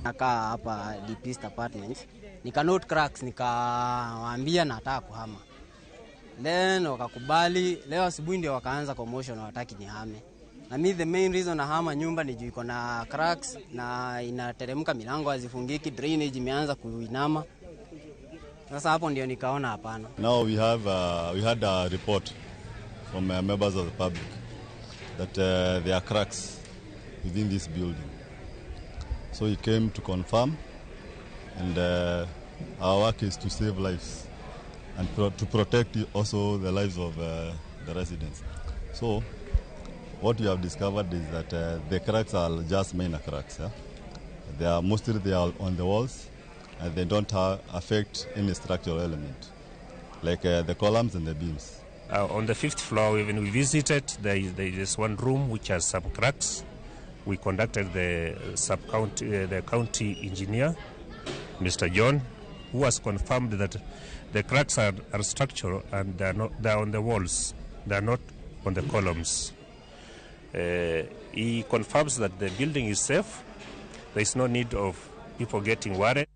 Nakaa hapa Deep East Apartments, nika note cracks, nikawaambia nataka kuhama. Then wakakubali. Leo asubuhi ndio wakaanza commotion, hawataki nihame. Na mi the main reason nahama nyumba ni juu iko na cracks na inateremka, milango hazifungiki, drainage imeanza kuinama. Sasa hapo ndio nikaona hapana. Now we had a report from members of the public that there are cracks within this building. So he came to confirm, and our work is to save lives and to protect also the lives of the residents. So what we have discovered is that the cracks are just minor cracks. Yeah? They are mostly on the walls, and they don't affect any structural element, like the columns and the beams. On the fifth floor, when we visited, there is one room which has some cracks. We conducted the the county engineer, Mr. John, who has confirmed that the cracks are structural and they are on the walls, they are not on the columns. He confirms that the building is safe. There is no need of people getting worried.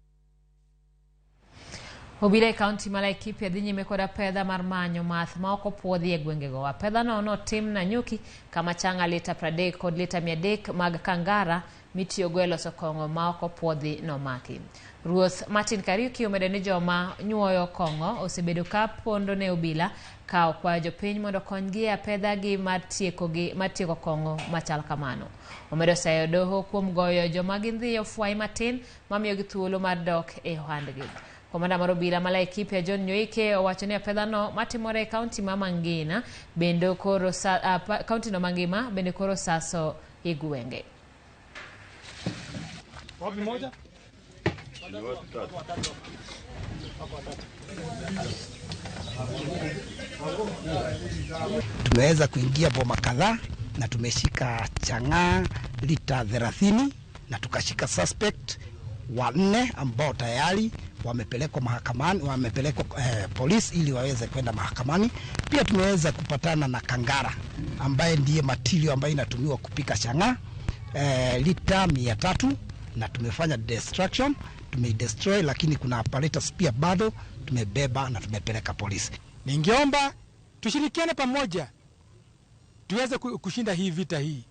Obila e kaunti ma Laikipia dhi nyime kod apedha mar manyo math ma ok opuodhi e gwengego. Apedhano notim Nanyuki kama changa lita 30 kod lita 300 mag kangara mitiyogo e loso kong'o ma ok opuodhi nomaki. Ruoth Martin Kariuki omedo ni joma nyuoyo kong'o osebedo ka pondo ne obila ka okwayo jopiny mondo okonygi e apedhagi mar tieko kong'o machal kamano. Omedo sayo doho kuom goyo joma gindhiyo fwai matin mamiyogi thuolo mar dok e ohandgi. Komanda mar obila ma Laikipia John Nyoike owacho ni apedhano matimore e kaunti ma Mangina bende koro kaunti no mangima bende koro saso e gwenge. Wapi moja? Tumeweza kuingia boma kadhaa na tumeshika chang'aa lita 30 na tukashika suspect 4 ambao tayari wamepelekwa mahakamani, wamepelekwa polisi ili waweze kwenda mahakamani. Pia tumeweza kupatana na kangara ambaye ndiye matilio ambaye inatumiwa kupika chang'aa lita 300 na tumefanya destruction, tumedestroy, lakini kuna apparatus pia bado tumebeba na tumepeleka polisi. Ningeomba tushirikiane pamoja tuweze kushinda hii vita hii.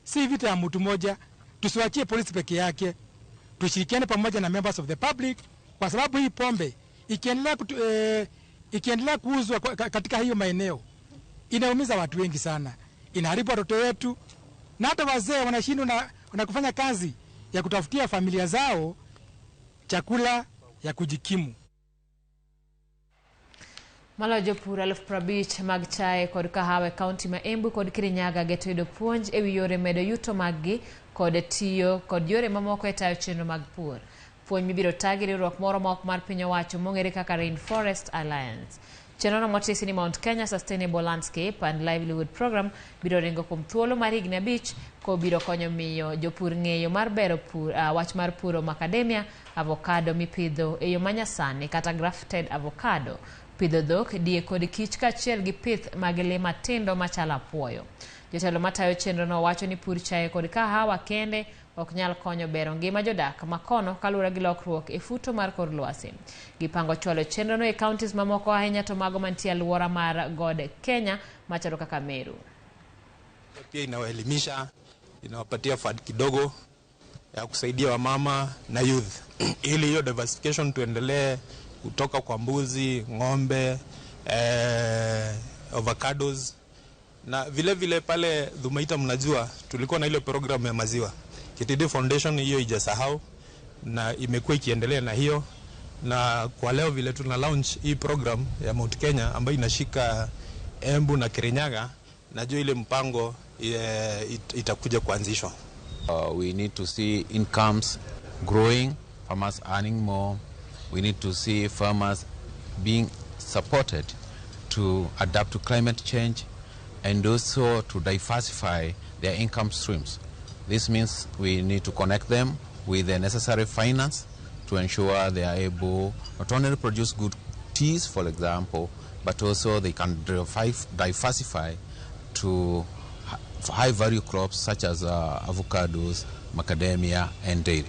Si vita ya mtu mmoja, tusiwachie polisi peke yake. Tushirikiane pamoja na members of the public, kwa sababu hii pombe ikiendelea kuuzwa katika hiyo maeneo inaumiza watu wengi sana, inaharibu watoto wetu na hata wazee wanashindwa na kufanya kazi ya kutafutia familia zao chakula ya kujikimu. Maloyo jopur 50,000 mag chae kod kahawa e kaunti ma Embu kod Kirinyaga geto yudo puonj ewi yore medo yuto maggi kod tiyo kod yore mamoko e tayo chenro mag pur. Puonj mibiro tagi riwruok moro ma ok mar piny owacho mong'ere kaka Rainforest Alliance. Chenrono motisi ni Mount Kenya Sustainable Landscape and Livelihood Program biro ringo kuom thuolo mar higni 5 kobiro konyo miyo jopur ng'eyo mar bero pur, wach mar puro macadamia, avocado mipidho e yo manyasani kata grafted avocado, pidho dhok, diek kod kich kaachiel gi pith mag le matindo machalo apuoyo. Jotelo matayo chenrono wacho ni pur chae kod kahawa kende ok nyal konyo bero ngima jodak makono kaluwore gi lokruok e futo mar kor lwasi. Gipango chwalo chenrono e counties mamoko ahinya to mago mantie aluora mar God Kenya machalo kaka Meru. Pia inawaelimisha, inawapatia fund kidogo ya kusaidia wamama na youth ili hiyo diversification tuendelee kutoka kwa mbuzi, ng'ombe, avocados na vile vile pale Dhumaita, mnajua tulikuwa na ile program ya maziwa KTD Foundation, hiyo ijasahau na imekuwa ikiendelea na hiyo, na kwa leo vile tuna launch hii program ya Mount Kenya ambayo inashika Embu na Kirinyaga, najua ile mpango itakuja kuanzishwa. We need to see incomes growing, farmers earning more. We need to see farmers being supported to adapt to climate change and also to diversify their income streams. This means we need to connect them with the necessary finance to ensure they are able not only to produce good teas, for example, but also they can diversify to high value crops such as avocados, macadamia and dairy.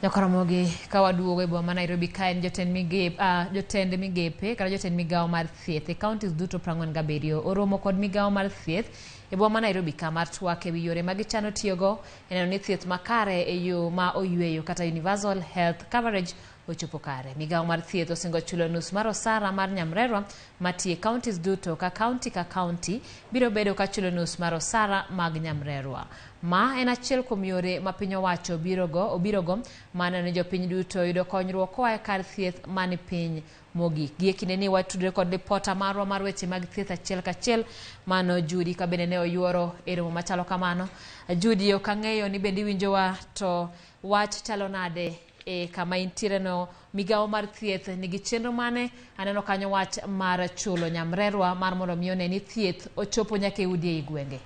Nyakaramogi ka waduogo e boma ma Nairobi ka en jotend migepe kata jotend migawo mar thieth e counties duto 47 oromo kod migawo mar thieth e boma ma Nairobi ka mar twak ewi yore ma gichano tiyogo e neno ni thieth makare e yo ma oyweyo kata universal health coverage ochopo kare. Migawo mar thieth osingo chulo nus mar osara mar nyamrerwa matiyo e counties duto ka county biro bedo ka chulo nus mar osara mag nyamrerwa. Ma en achiel kuom yore ma piny owacho obirogo maneno ni jopiny duto yudo konyruok koa e kar thieth mani piny mogik. Gie kindeni watudore kod ripota marwa mar weche mag thieth achiel kachiel mano Judy ka bende ne oyuoro e romo machalo kamano. Judy, ok ang'eyo ni bende iwinjowa to wach chalo nade e kama intiere no? Migawo mar thieth nigi chenro mane? Aneno kanyo wach mar chulo nyamrerwa mar mondo mi one ni thieth ochopo nyaka e udi ei gwenge.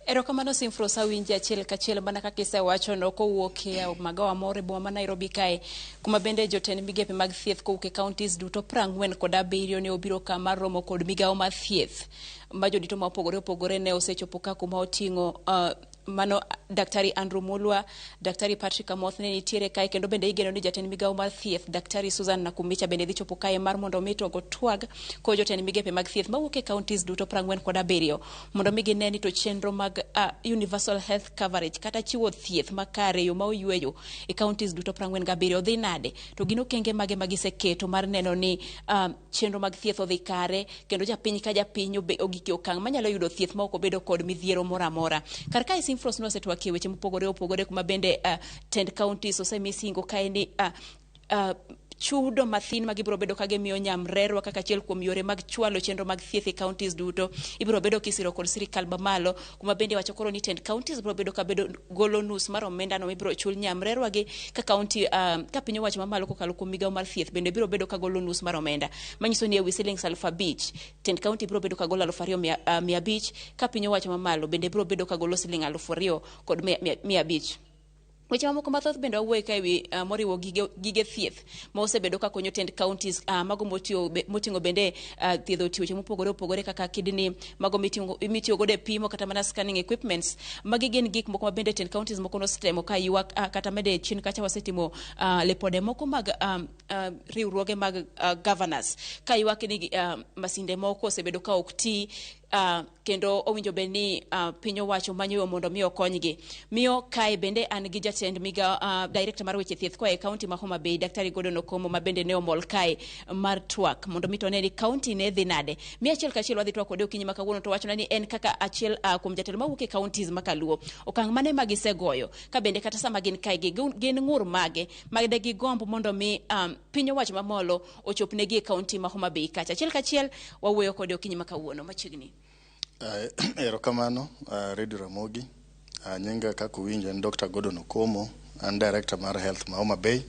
Erokamano Simfrosa, winji achiel kachiel mana kaka isewacho no kowuok e magawa moro e boma ma Nairobi kae, kuma bende jotend migepe mag thieth kowuok e counties duto 47 ne obiro ka mar romo kod migawo mar thieth ma jodito ma opogore opogore ne osechopo ka kuma oting'o mano Daktari Andrew Mulwa, Daktari Patrick Amoth ne nitiere kae, kendo bende igeno ni jatend migawo mar thieth Daktari Susan Nakumicha bende dhi chopo kae mar mondo mi to twag kod jotend migepe mag thieth mawuok e counties duto 47 mondo mi gine ni to chenro mag universal health coverage kata chiwo thieth makare yo ma oyweyo e counties duto 47 odhi nade, to gin okenge mage ma giseketo mar neno ni chenro mag thieth odhi kare kendo japiny ka japiny ogik e okang' manyalo yudo thieth ma ok obedo kod midhiero moro amora. Kar kae Simfros nosetwakie weche mopogore opogore kuma bende tend counties osemi singo kae ni chudo mathin ma gibiro bedo ka gimiyo nyamrerwa kaka achiel kuom yore mag chwalo chenro mag thieth e counties duto ibiro bedo kisiro kod sirikal mamalo, kuma bende wacho koro ni tend counties biro bedo ka bedo golo nus mar omenda no mibiro chul nyamrerwa gi ka county ka piny owacho mamalo kokalo kuom migawo mar thieth bende biro bedo ka golo nus mar omenda manyiso ni ewi siling 5,000 tend county biro bedo ka golo 2,500 ka piny owacho mamalo bende biro bedo ka golo siling 2,500. Weche mamoko mathoth bende wawuoye ka ewi moriwo gige thieth ma osebedo ka konyo tend counties mago moting'o bende thiedho tuoche mopogore opogore kaka kidney, mago mitiyo godo e pimo kata mana scanning equipments. Magi gin gik moko ma bende tend counties moko nosetemo ka ywak kata mede chien kacha wasetimo lipode moko mag riwruoge mag governors ka ywak ni masinde moko osebedo ka ok ti kendo owinjo bed ni piny owacho manyo yo mondo mi okonygi. Miyo kae bende an gi jatend migawo director mar weche thieth koa e county ma Homa Bay Daktari Gordon Okomo ma bende ne omol kae mar twak mondo mi to ne ni county ne dhi nade. Mi achiel kachiel wadhi twak kode okinyi ma kawuono to wachona ni en kaka achiel kuom jatelo mawuok e counties ma kaluo okang' mane ma gisegoyo ka bende kata sama gin kae gin ng'ur mage ma de gigomb mondo mi piny owacho mamalo ochopnegi e county ma Homa Bay kacha. Achiel kachiel wawuoyo kode okinyi ma kawuono machiegni. Erokamano Radio Ramogi. Nyinga kaka uwinjo en Dr. Gordon Okomo, an director mar health ma Homa Bay.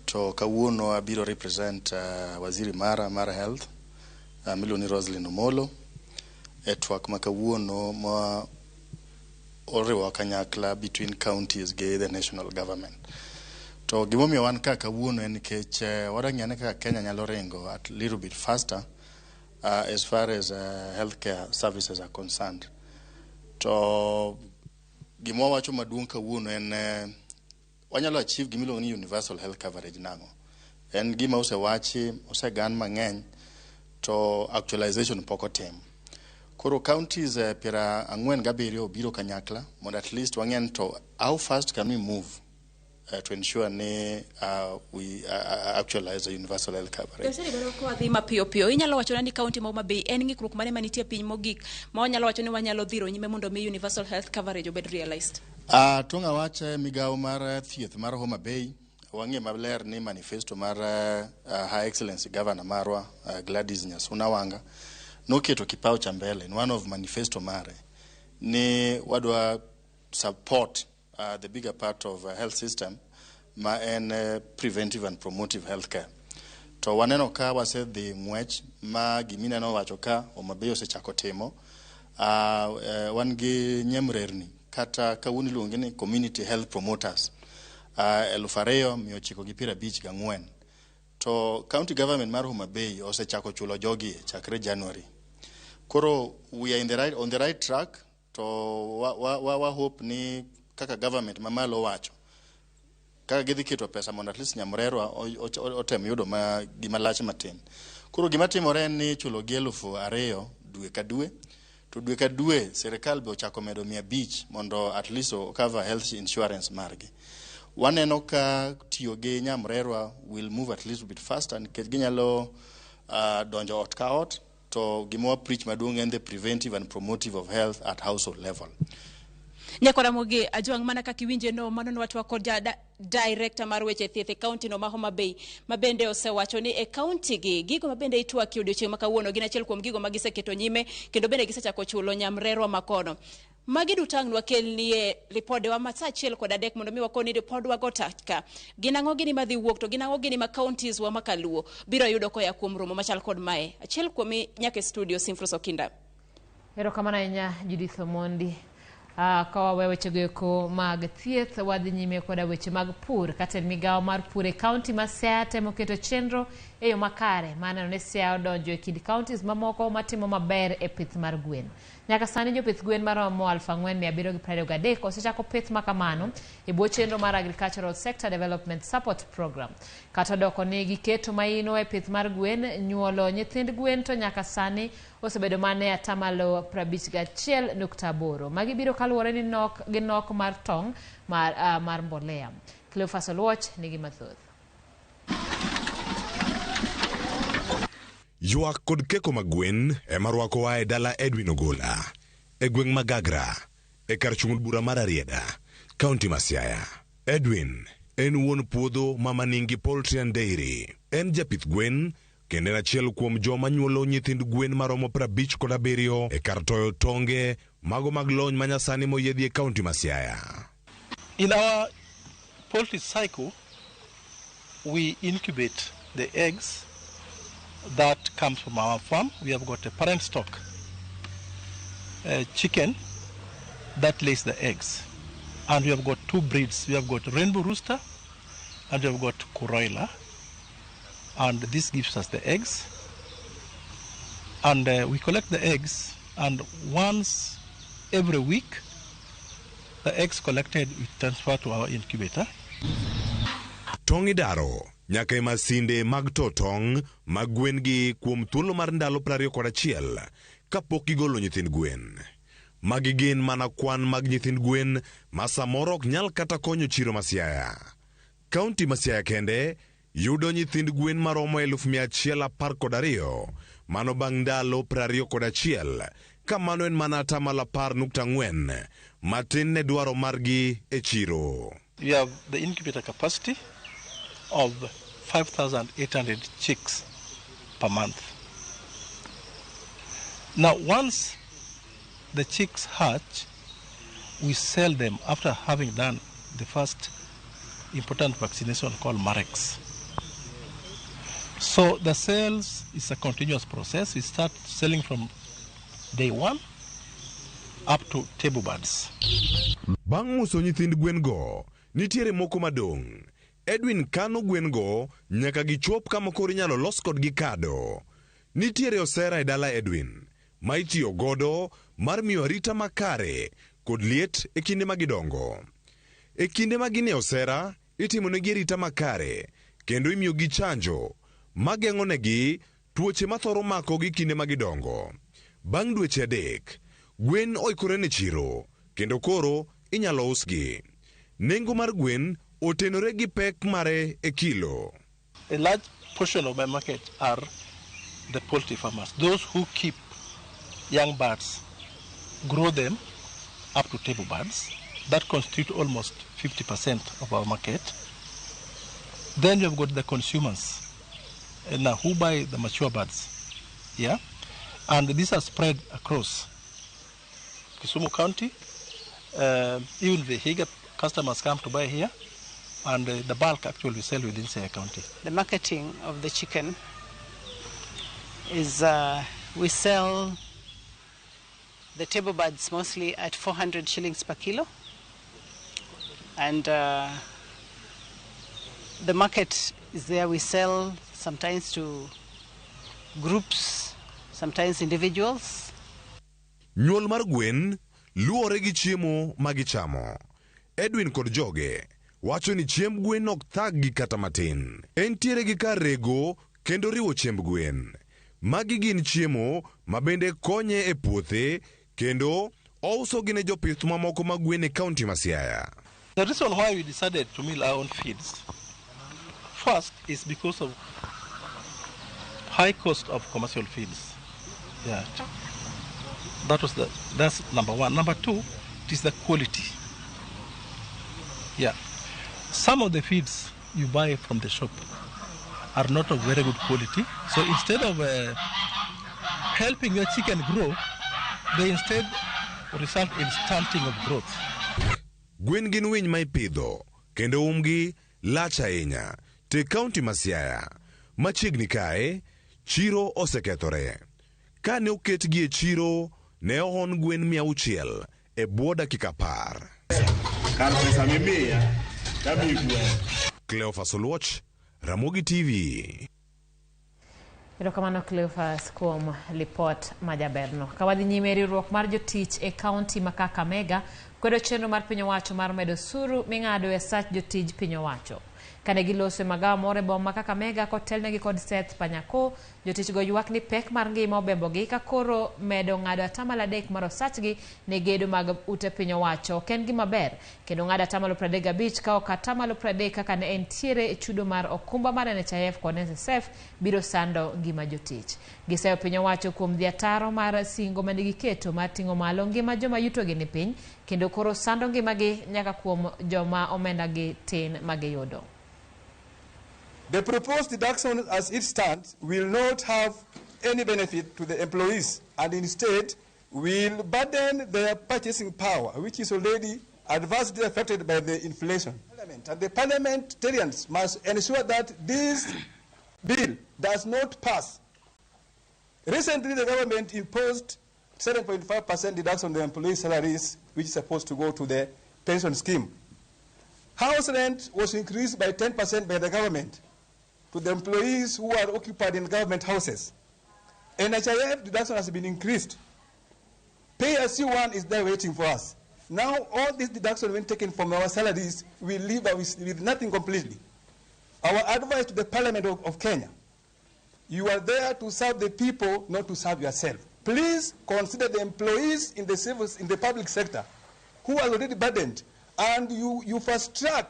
To kawuono abiro represent waziri mara mar health miluongo ni Roslyn Omolo e twak ma kawuono ma oriwo kanyakla between counties gi the national government. To gimomiyo wan ka kawuono en nikech wadwa ng'eyo kaka Kenya nyalo ringo at little bit faster as far as healthcare services are concerned. To gima wawacho maduong' kawuono en wanyalo achieve gimiluongo ni universal health coverage nang'o. En gima osewachi, osegan mang'eny, to actualization pok otim. Koro counties 47 obiro kanyakla mondo at least wang'e ni to how fast can we move to ensure ni we actualize the universal health coverage. Daktari, bado ka wadhi mapiyo piyo, inyalo wachona ni kaunti ma Homa Bay en ng'ikruok mane manitie piny mogik ma wanyalo wacho ni wanyalo dhiro nyime mondo mi universal health coverage obed realized? Tong' awacha migawo mar thieth mar Homa Bay, wang'e maler ni manifesto mar Her Excellency Governor marwa Gladys Nyasuna Wanga noketo kipao cha mbele in one of manifesto mare ni wadwa support the bigger part of health system ma en preventive and promotive health care. To waneno ka wasedhi ng'wech ma gimineno wacho ka Homa Bay osechako timo. Wan gi nyamrerni kata kawuono iluonge ni community health promoters 2954, to county government mar Homa Bay osechako chulo jogi chakre January. Koro we are on the right track, to wa hope ni kaka government mamalo wacho kaka gidhi keto pesa mondo at least nyamrerwa otem yudo ma gima lach matin. Koro gima timore en ni chulo gi 2000 dwe ka dwe, to dwe ka dwe sirikal be ochako medo 500 mondo at least o cover health insurance margi. Waneno ka tiyo gi nyamrerwa will move at least a bit faster nikech ginyalo donjo ot ka ot, to gima wa preach maduong' en the preventive and promotive of health at household level. Nyakwaramogi Ajwang', mana kaka iwinje no, mano nwatwa kod ja director mar weche thieth e kaunti no ma Homa Bay, ma bende osewacho ni e kaunti gi gigo ma bende itwaki odiochieng' ma kawuono gin achiel kuom gigo ma giseketo nyime kendo bende gisechako chulo nyamrerwa makono. Magi duto ang' nwakelnie ripodewa ma sa 1 kod 3 mondo mi wakoni ripodwa go taka gin ang'o gini madhi wuok, to gin ang'o gini ma counties wa makaluo biro yudo koya kuom romo machal kod mae. Achiel kuomi nyaka e studio, Simfros Okinda. Erokamano ahinya, Judith Omondi. Ka wawe wechego eko mag thieth, wadhi nyime koda weche mag pur. Katend migawo mar pur e kaunti ma Siaya temo keto chenro e yo makare mar neno ni Siaya odonjo e kind counties mamoko matimo maber e pith mar gwen. Nyaka sani jopith gwen maromo 4723 osechako pith makamano e bwo chenro mar Agricultural Sector Development Support Program. Kata odoko ni giketo maino e pith mar gwen, nyuolo nyithind gwen to nyaka sani osebedo mana e atamalo 51.8. Magi biro kaluwore ni nok gi nok mar tong' mar mbolea. Cleophas Oluoch nigi mathoth. Ywak kod keko mag gwen ema rwakowa e dala Edwin Ogola e gweng' ma Gagra e kar chung' bura mar Arieda, kaunti ma Siaya. Edwin en wuon puodho ma Maningi Poultry and Dairy. En japith gwen kendo en achiel kuom joma nyuolo nyithind gwen maromo 57 e kar toyo tonge mago mag lony manyasani moyiedhi e kaunti ma Siaya. In our poultry cycle, we incubate the eggs that comes from our farm. We have got a parent stock chicken that lays the eggs. And we have got two breeds. We have got rainbow rooster and we have got Kuroiler. And this gives us the eggs. And we collect the eggs, and once every week, the eggs collected we transfer to our incubator. Tong' idaro nyaka e masinde mag to tong' mag gwen gi kuom thuolo mar ndalo 21 kapok gigolo nyithind gwen. Magi gin mana kwan mag nyithind gwen ma samoro ok nyal kata konyo chiro ma Siaya. Kaunti ma Siaya kende yudo nyithind gwen maromo 112,000, mano bang' ndalo 21, ka mano en mana atamalo 10.4 matin ne dwaro margi e chiro. We have the incubator capacity of 5,800 chicks per month. Now, once the chicks hatch, we sell them after having done the first important vaccination called Marex. So the sales is a continuous process. We start selling from day one up to table birds. Bang' uso nyithind gwen go, nitiere moko madong'. Edwin kano gwen go nyaka gichop kama koro inyalo los kodgi kado. Nitiere osera e dala Edwin ma itiyo godo mar miyo arita makare kod liet e kinde ma gidongo. E kinde ma gin e osera, itimonegi arita makare kendo imiyogi chanjo mageng'onegi tuoche mathoro makogi kinde ma gidongo. Bang' dweche 3, gwen oikore ne chiro kendo koro inyalo usgi. Nengo mar gwen otenore gi pek mare e kilo. A large portion of my market are the poultry farmers, those who keep young birds, grow them up to table birds. That constitute almost 50% of our market. Then you've got the consumers, and now who buy the mature birds, yeah? And these are spread across Kisumu County. Even the Vihiga customers come to buy here, and the bulk actually we sell within Siaya County. The marketing of the chicken is we sell the table birds mostly at 400 shillings per kilo, and the market is there. We sell sometimes to groups, sometimes individuals. Nyuol mar gwen luwore gi chiemo ma gichamo. Edwin kod joge wacho ni chiemb gwen ok thag-gi kata matin. Entiere gi kar rego kendo riwo chiemb gwen. Magi gin chiemo ma bende konye e puothe kendo ousogi ne jopith mamoko mag gwen e kaunti ma Siaya. The reason why we decided to mill our own feeds, first is because of high cost of commercial feeds. Yeah. That's number one. Number two, it is the quality. Yeah. Some of the feeds you buy from the shop are not of very good quality. So instead of helping your chicken grow, they instead result in stunting of growth. Gwen gin winy ma ipidho kendo umgi lach ahinya. Te kaunti ma Siaya machiegni kae, chiro osekethore. Kane oketgi e chiro, ne ohon gwen 600 e bwo dakika 10. Kar pesa mimiya, tamiyi gweno. Cleophas Oluoch, Ramogi TV. Erokamano Cleophas kuom lipot majaberno. Ka wadhi nyime, riwruok mar jotich e kaunti ma Kakamega kwedo chenro mar piny owacho mar medo osuru ming'ado e sach jotij piny owacho. Kane giloso e magawa moro e boma ma Kakamega kotelnegi kod Seth Panyako, jotich go ywak ni pek mar ngima obembogi ka koro medo ng'ado 3% mar osachgi ne gedo mag ute piny owacho ok en gima ber, kendo ng'ado 35% ka ok 30% kaka ne entiere e chudo mar okumba mar NHIF kod NSSF biro sando ngima jotich. Giseyo piny owacho kuom dhi ataro mar singo mane giketo mar ting'o malo ngima joma yutogi ni piny, kendo koro sando ngimagi nyaka kuom joma omenda gi tin magiyudo. The proposed deduction as it stands will not have any benefit to the employees and instead will burden their purchasing power, which is already adversely affected by the inflation. And the parliamentarians must ensure that this bill does not pass. Recently, the government imposed 7.5% deduction on the employee salaries, which is supposed to go to the pension scheme. House rent was increased by 10% by the government to the employees who are occupied in government houses. NHIF deduction has been increased. Pay as you earn is there waiting for us. Now all this deduction when taken from our salaries, we leave with nothing completely. Our advice to the Parliament of Kenya, you are there to serve the people, not to serve yourself. Please consider the employees in the service, in the public sector who are already burdened, and you fast track.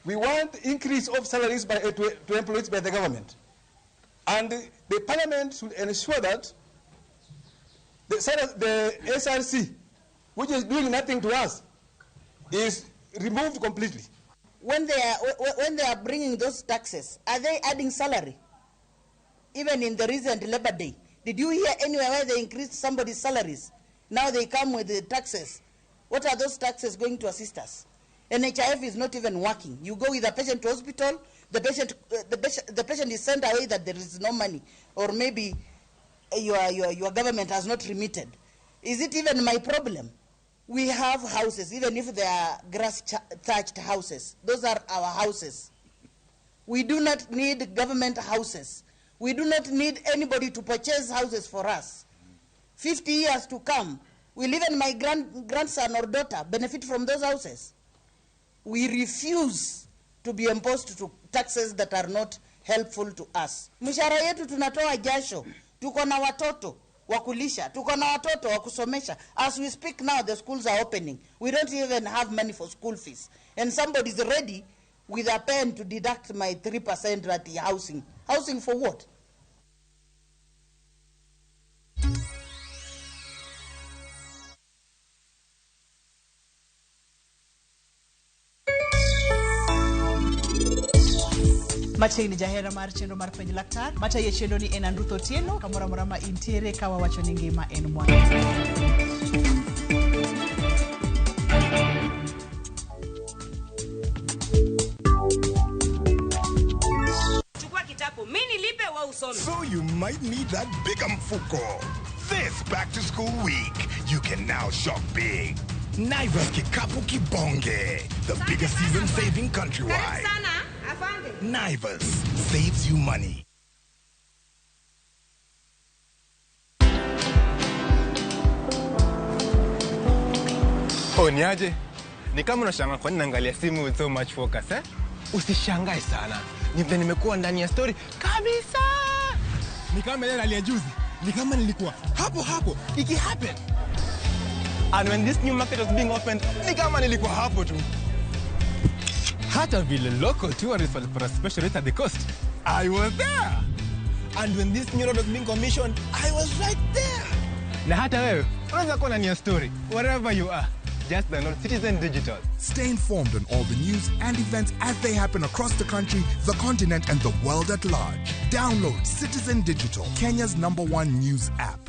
We want increase of salaries to employees by the government. And the Parliament should ensure that the SRC, which is doing nothing to us, is removed completely. When they are bringing those taxes, are they adding salary? Even in the recent Labor Day, did you hear anywhere where they increased somebody's salaries? Now they come with the taxes. What are those taxes going to assist us? NHIF is not even working. You go with a patient to hospital, the patient is sent away that there is no money, or maybe your government has not remitted. Is it even my problem? We have houses, even if they are grass-thatched houses. Those are our houses. We do not need government houses. We do not need anybody to purchase houses for us. 50 years to come, Will even my grandson or daughter benefit from those houses? We refuse to be imposed to taxes that are not helpful to us. Mishahara yetu tunatoa jasho, tuko na watoto wa kulisha, tuko na watoto wa kusomesha. As we speak now, the schools are opening. We don't even have money for school fees. And somebody is ready with a pen to deduct my 3% at the housing. Housing for what? Machiegni jahera mar chenro mar penj laktar matayo chenro ni en Andruth Otieno kamoro amora ma intiere ka wawacho ni ngima en mwandu. Chukua kitabu, mimi nilipe wewe usome. So you might need that big mfuko. This back to school week, you can now shop big. Naivas Kikapu Kibonge, the biggest season saving countrywide. Naivas saves you money. Oh, niaje? Ni kama unashangaa kwa nini naangalia simu with so much focus, eh? Usishangae sana. Ni vile nimekuwa ndani ya story kabisa. Ni kama ile hali ya juzi. Ni kama nilikuwa hapo hapo iki happen. And when this new market was being opened, ni kama nilikuwa hapo tu. Hata vile local tourists walipata special rate at the coast, I was there. And when this new road was being commissioned, I was right there. Na hata wewe, unaweza kuwa ndani ya story, wherever you are. Just download Citizen Digital. Stay informed on all the news and events as they happen across the country, the continent, and the world at large. Download Citizen Digital, Kenya's #1 news app.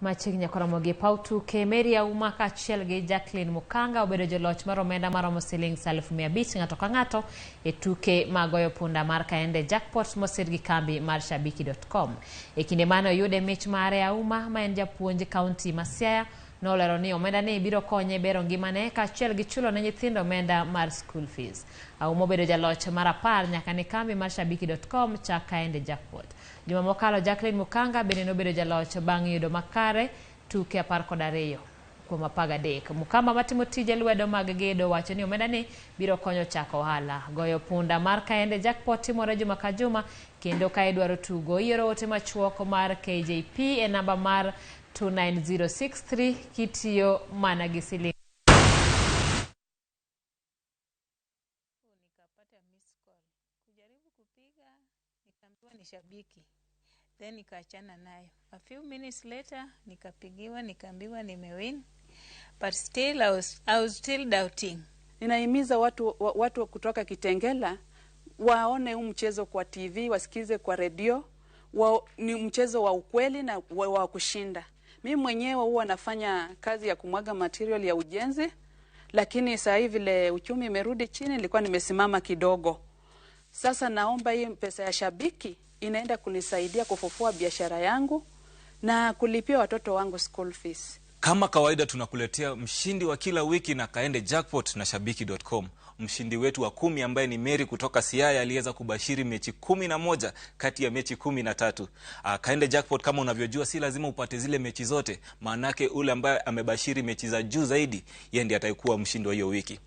Machiegni nyakoromo gi paw tuke Mary Auma kaachiel gi Jacqueline Mukanga obedo joloch mar omenda maromo siling 500,000 ng'ato ka ng'ato e tuke mag goyo punda mar Kaende Jackpot mosir gi kambi mar Shabiki.com. E kinde mane oyude mich mare, Auma ma en japuonj kaunti ma Siaya nolero ni omenda ni biro konye bero ngimane kaachiel gi chulo ne nyithindo omenda mar school fees. Auma obedo jaloch mar 10 nyaka ne kambi mar Shabiki.com chak Kaende Jackpot. Juma mokalo Jacqueline Mukanga bende nobedo jaloch bang' yudo makare tuke 12 kuom 13. Mukamba matimo tije lwedo mag gedo wacho ni omenda ni biro konyo chako ohala. Goyo punda mar Kaende Jackpot timore juma ka juma kendo ka idwaro tugo ioro ote machuok mar KJP e namba mar 29063 kitiyo mana gi siling. Nikapata miss call. Kujaribu kupiga nikaambiwa ni shabiki. Then nikaachana nayo. A few minutes later nikapigiwa nikaambiwa nimewin. But still I was still doubting. Ninahimiza watu kutoka Kitengela waone huu mchezo kwa TV, wasikize kwa redio. Ni mchezo wa ukweli na wa kushinda. Mimi mwenyewe huwa nafanya kazi ya kumwaga material ya ujenzi, lakini sasa hivi vile uchumi imerudi chini nilikuwa nimesimama kidogo. Sasa naomba hii pesa ya shabiki inaenda kunisaidia kufufua biashara yangu na kulipia watoto wangu school fees. Kama kawaida tunakuletea mshindi wa kila wiki na Kaende Jackpot na Shabiki.com. Mshindi wetu wa 10 ambaye ni Mary kutoka Siaya aliweza kubashiri mechi 11 kati ya mechi 13. Kaende Jackpot kama unavyojua si lazima upate zile mechi zote, maanake ule ambaye amebashiri mechi za juu zaidi yeye ndiye atayekuwa mshindi wa hiyo wiki.